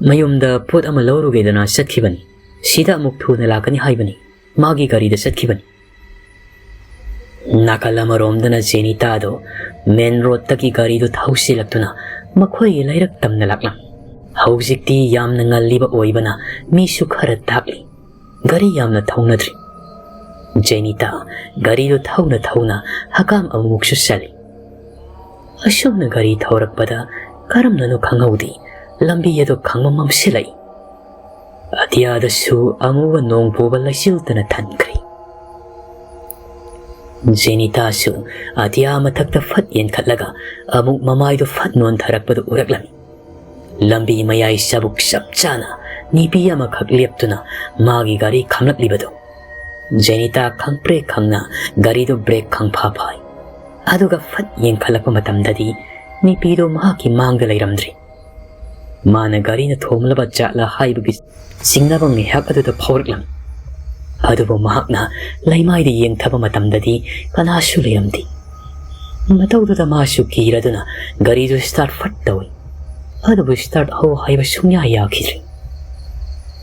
"ꯃꯌꯨꯝꯗ ꯄꯣꯠ ꯑꯃ ꯂꯧꯔꯨꯒꯦꯗꯅ ꯆꯠꯈꯤꯕꯅꯤ꯫ ꯁꯤꯗ ꯑꯃꯨꯛ ꯊꯨꯅ ꯂꯥꯛꯀꯅꯤ ꯍꯥꯏꯕꯅꯤ꯫ ꯃꯥꯒꯤ ꯒꯥꯔꯤꯗ ꯆꯠꯈꯤꯕꯅꯤ꯫" ꯅꯥꯀꯜ ꯑꯃꯔꯣꯝꯗꯅ ꯖꯦꯅꯤꯇꯥꯗꯣ ꯃꯦꯟ ꯔꯣꯗꯇꯒꯤ ꯒꯥꯔꯤꯗꯨ ꯊꯧꯁꯤꯜꯂꯛꯇꯨꯅ ꯃꯈꯣꯏꯒꯤ ꯂꯩꯔꯛ ꯇꯝꯅ ꯂꯥꯛꯂꯝꯃꯤ꯫ ꯍꯧꯖꯤꯛꯇꯤ ꯌꯥꯝꯅ ꯉꯜꯂꯤꯕ ꯑꯣꯏꯕꯅ ꯃꯤꯁꯨ ꯈꯔ ꯇꯥꯛꯂꯤ꯫ ꯒꯥꯔꯤ ꯌꯥꯝꯅ ꯊꯧꯅꯗ꯭ꯔꯤ꯫ ꯖꯦꯅꯤꯇꯥ ꯒꯥꯔꯤꯗꯨ ꯊꯧꯅ ꯊꯧꯅ ꯍꯀꯥꯝ ꯑꯃꯨꯛꯁꯨ ꯆꯜꯂꯤ꯫ ꯑꯁꯨꯝꯅ ꯒꯥꯔꯤ ꯊꯧꯔꯛꯄꯗ ꯀꯔꯝꯅꯅꯣ ꯈꯪꯍꯧꯗꯦ, ꯂꯝꯕꯤ ꯑꯗꯨ ꯈꯪꯃꯝ ꯃꯝꯁꯤꯜꯂꯛꯏ꯫ ꯑꯇꯤꯌꯥꯗꯁꯨ ꯑꯃꯨꯕ ꯅꯣꯡ ꯄꯨꯕ ꯂꯩꯆꯤꯜꯇꯅ ꯊꯟꯈ꯭ꯔꯦ꯫ ꯖꯦꯅꯤꯇꯥꯁꯨ ꯑꯇꯤꯌꯥ ꯃꯊꯛꯇ ꯐꯠ ꯌꯦꯡꯈꯠꯂꯒ ꯑꯃꯨꯛ ꯃꯃꯥꯏꯗꯨ ꯐꯠ ꯅꯣꯟꯊꯔꯛꯄꯗꯨ ꯎꯔꯛꯂꯝꯃꯤ꯫ ꯂꯝꯕꯤ ꯃꯌꯥꯏ ꯆꯕꯨꯛ ꯆꯞ ꯆꯥꯅ ꯅꯤꯄꯤ ꯑꯃꯈꯛ ꯂꯦꯞꯇꯨꯅ ꯃꯥꯒꯤ ꯒꯥꯔꯤ ꯈꯥꯝꯂꯛꯂꯤꯕꯗꯨ꯫ ꯖꯦꯅꯤꯇꯥ ꯈꯪꯄ꯭ꯔꯦꯛ ꯈꯪꯅ ꯒꯥꯔꯤꯗꯨ ꯕ꯭ꯔꯦꯛ ꯈꯪꯐꯥ ꯐꯥꯏ꯫ ꯑꯗꯨꯒ ꯐꯠ ꯌꯦꯡꯈꯠꯂꯛꯄ ꯃꯇꯝꯗꯗꯤ ꯅꯤꯄꯤꯗꯨ ꯃꯍꯥꯛꯀꯤ ꯃꯥꯡꯗ ꯂꯩꯔꯝꯗ꯭ꯔꯤ꯫ ꯃꯥꯅ ꯒꯥꯔꯤꯅ ꯊꯣꯝꯂꯕ ꯖꯥꯠꯂꯥ ꯍꯥꯏꯕꯒꯤ ꯆꯤꯡꯅꯕ ꯉꯥꯏꯍꯥꯛ ꯑꯗꯨꯗ ꯐꯥꯎꯔꯛꯂꯝꯃꯤ꯫ ꯑꯗꯨꯕꯨ ꯃꯍꯥꯛꯅ ꯂꯩꯃꯥꯏꯗ ꯌꯦꯡꯊꯕ ꯃꯇꯝꯗꯗꯤ ꯀꯅꯥꯁꯨ ꯂꯩꯔꯝꯗꯦ꯫ ꯃꯇꯧꯗꯨꯗ ꯃꯥꯁꯨ ꯀꯤꯔꯗꯨꯅ ꯒꯥꯔꯤꯗꯨ ꯁ꯭ꯇꯥꯔꯠ ꯐꯠ ꯇꯧꯏ꯫ ꯑꯗꯨꯕꯨ ꯁ꯭ꯇꯥꯔꯠ ꯍꯧ ꯍꯥꯏꯕ ꯁꯨꯡꯌꯥ ꯌꯥꯈꯤꯗ꯭ꯔꯦ꯫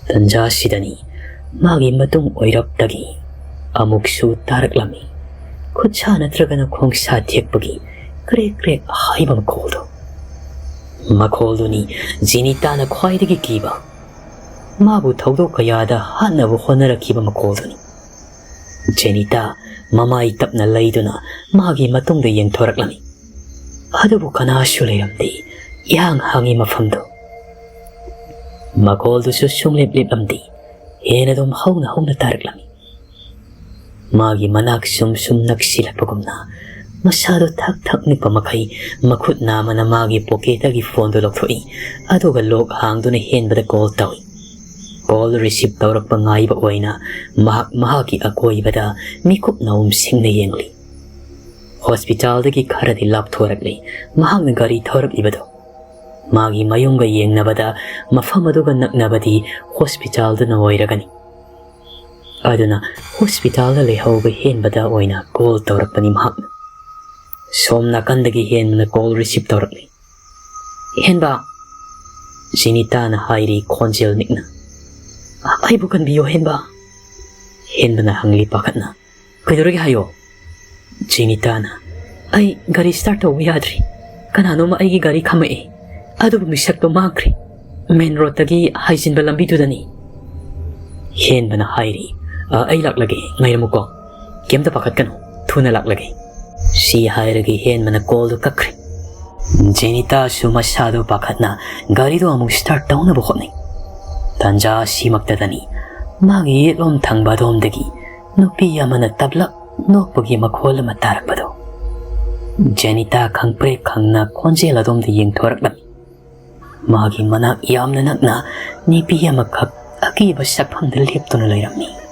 ꯇꯟꯖꯥꯁꯤꯗꯅꯤ ꯃꯥꯒꯤ ꯃꯇꯨꯡ ꯑꯣꯏꯔꯞꯇꯒꯤ ꯑꯃꯨꯛꯁꯨ ꯇꯥꯔꯛꯂꯝꯃꯤ, ꯈꯨꯠꯁꯥ ꯅꯠꯇ꯭ꯔꯒꯅ ꯈꯣꯡꯁꯥ ꯊꯦꯛꯄꯒꯤ ꯀ꯭ꯔꯦꯛ ꯀ꯭ꯔꯦꯛ ꯍꯥꯏꯕ ꯃꯈꯣꯜꯗꯨ꯫ ꯃꯈꯣꯜꯗꯨꯅꯤ ꯖꯤꯅꯤꯇꯥꯅ ꯈ꯭ꯋꯥꯏꯗꯒꯤ ꯀꯤꯕ꯫ ꯃꯥꯕꯨ ꯊꯧꯗꯣꯛ ꯀꯌꯥꯗ ꯍꯥꯠꯅꯕ ꯍꯣꯠꯅꯔꯛꯈꯤꯕ ꯃꯈꯣꯜꯗꯨꯅꯤ꯫ ꯖꯦꯅꯤꯇꯥ ꯃꯃꯥꯏ ꯇꯞꯅ ꯂꯩꯗꯨꯅ ꯃꯥꯒꯤ ꯃꯇꯨꯡꯗ ꯌꯦꯡꯊꯣꯔꯛꯂꯝꯃꯤ꯫ ꯑꯗꯨꯕꯨ ꯀꯅꯥꯁꯨ ꯂꯩꯔꯝꯗꯦ꯫ ꯏꯍꯥꯡ ꯍꯥꯡꯉꯤ ꯃꯐꯝꯗꯨ꯫ ꯃꯈꯣꯜꯗꯨꯁꯨ ꯁꯨꯡꯂꯦꯞ ꯂꯦꯞꯂꯝꯗꯦ꯫ ꯍꯦꯟꯅ ꯑꯗꯨꯝ ꯍꯧꯅ ꯍꯧꯅ ꯇꯥꯔꯛꯂꯝꯃꯤ꯫ ꯃꯥꯒꯤ ꯃꯅꯥꯛ ꯁꯨꯝ ꯁꯨꯝ ꯅꯛꯁꯤꯜꯂꯛꯄꯒꯨꯝꯅ ꯃꯁꯥꯗꯨ ꯊꯛ ꯊꯛ ꯅꯤꯛꯄ ꯃꯈꯩ ꯃꯈꯨꯠ ꯅꯥꯝꯃꯅ ꯃꯥꯒꯤ ꯄꯣꯀꯦꯠꯇꯒꯤ ꯐꯣꯟꯗꯨ ꯂꯧꯊꯣꯛꯏ꯫ ꯑꯗꯨꯒ ꯂꯣꯛ ꯍꯥꯡꯗꯨꯅ ꯍꯦꯟꯕꯗ ꯀꯣꯜ ꯇꯧꯏ꯫ ꯀꯣꯜ ꯔꯤꯁꯤꯞ ꯇꯧꯔꯛꯄ ꯉꯥꯏꯕ ꯑꯣꯏꯅ ꯃꯍꯥꯛ ꯃꯍꯥꯛꯀꯤ ꯑꯀꯣꯏꯕꯗ ꯃꯤꯀꯨꯞ ꯅꯥꯎꯝꯁꯤꯡꯅ ꯌꯦꯡꯂꯤ꯫ ꯍꯣꯁꯄꯤꯇꯥꯜꯗꯒꯤ ꯈꯔꯗꯤ ꯂꯥꯞꯊꯣꯔꯛꯂꯤ ꯃꯍꯥꯛꯅ ꯒꯥꯔꯤ ꯊꯧꯔꯛꯂꯤꯕꯗꯨ꯫ ꯃꯥꯒꯤ ꯃꯌꯨꯝꯒ ꯌꯦꯡꯅꯕꯗ ꯃꯐꯝ ꯑꯗꯨꯒ ꯅꯛꯅꯕꯗꯤ ꯍꯣꯁꯄꯤꯇꯥꯜꯗꯨꯅ ꯑꯣꯏꯔꯒꯅꯤ꯫ ꯑꯗꯨꯅ ꯍꯣꯁꯄꯤꯇꯥꯜꯗ ꯂꯩꯍꯧꯕ ꯍꯦꯟꯕꯗ ꯑꯣꯏꯅ ꯀꯣꯜ ꯇꯧꯔꯛꯄꯅꯤ ꯃꯍꯥꯛꯅ꯫ ꯁꯣꯝ ꯅꯥꯀꯟꯗꯒꯤ ꯍꯦꯟꯕꯅ ꯀꯣꯜ ꯔꯤꯁꯤꯞ ꯇꯧꯔꯛꯂꯤ꯫ "ꯍꯦꯟꯕ!" ꯖꯤꯅꯤꯇꯥꯅ ꯍꯥꯏꯔꯤ ꯈꯣꯟꯖꯦꯜ ꯅꯤꯛꯅ꯫ "ꯑꯩꯕꯨ ꯀꯟꯕꯤꯌꯨ ꯍꯦꯟꯕ!" ꯍꯦꯟꯕꯅ ꯍꯪꯂꯤ ꯄꯥꯈꯠꯅ꯫ "ꯀꯩꯗꯧꯔꯒꯦ ꯍꯥꯏꯌꯣ?" ꯖꯦꯅꯤꯇꯥꯅ, "ꯑꯩ ꯒꯥꯔꯤ ꯁ꯭ꯇꯥꯔꯠ ꯇꯧꯕ ꯌꯥꯗ꯭ꯔꯤ꯫ ꯀꯅꯥꯅꯣꯝꯃ ꯑꯩꯒꯤ ꯒꯥꯔꯤ ꯈꯥꯝꯃꯛꯑꯦ, ꯑꯗꯨꯕꯨ ꯃꯤꯁꯛꯇꯣ ꯃꯥꯡꯈ꯭ꯔꯦ꯫ ꯃꯦꯟ ꯔꯣꯗꯇꯒꯤ ꯍꯥꯏꯖꯤꯟꯕ ꯂꯝꯕꯤꯗꯨꯗꯅꯤ꯫" ꯍꯦꯟꯕꯅ ꯍꯥꯏꯔꯤ, "ꯑ, ꯑꯩ ꯂꯥꯛꯂꯒꯦ, ꯉꯥꯏꯔꯝꯃꯨꯀꯣ꯫ ꯀꯩꯝꯇ ꯄꯥꯈꯠꯀꯅꯨ, ꯊꯨꯅ ꯂꯥꯛꯂꯒꯦ꯫" ꯁꯤ ꯍꯥꯏꯔꯒ ꯍꯦꯟꯕꯅ ꯀꯣꯜꯗꯨ ꯀꯛꯈ꯭ꯔꯦ꯫ ꯖꯦꯅꯤꯇꯥꯁꯨ ꯃꯁꯥꯗꯨ ꯄꯥꯈꯠꯅ ꯒꯥꯔꯤꯗꯨ ꯑꯃꯨꯛ ꯁ꯭ꯇꯥꯔꯠ ꯇꯧꯅꯕ ꯍꯣꯠꯅꯩ꯫ ꯇꯥꯟꯖꯥ ꯑꯁꯤꯃꯛꯇꯗꯅꯤ ꯃꯥꯒꯤ ꯌꯦꯠꯂꯣꯝ ꯊꯪꯕ ꯑꯗꯣꯝꯗꯒꯤ ꯅꯨꯄꯤ ꯑꯃꯅ ꯇꯞꯂꯞ ꯅꯣꯛꯄꯒꯤ ꯃꯈꯣꯜ ꯑꯃ ꯇꯥꯔꯛꯄꯗꯨ꯫ ꯖꯦꯅꯤꯇꯥ ꯈꯪꯄ꯭ꯔꯦꯛ ꯈꯪꯅ ꯈꯣꯟꯖꯦꯜ ꯑꯗꯣꯝꯗ ꯌꯦꯡꯊꯣꯔꯛꯂꯝꯃꯤ꯫ ꯃꯥꯒꯤ ꯃꯅꯥꯛ ꯌꯥꯝꯅ ꯅꯛꯅ ꯅꯨꯄꯤ ꯑꯃꯈꯛ ꯑꯀꯤꯕ ꯁꯛꯐꯝꯗ ꯂꯦꯞꯇꯨꯅ ꯂꯩꯔꯝꯃꯤ꯫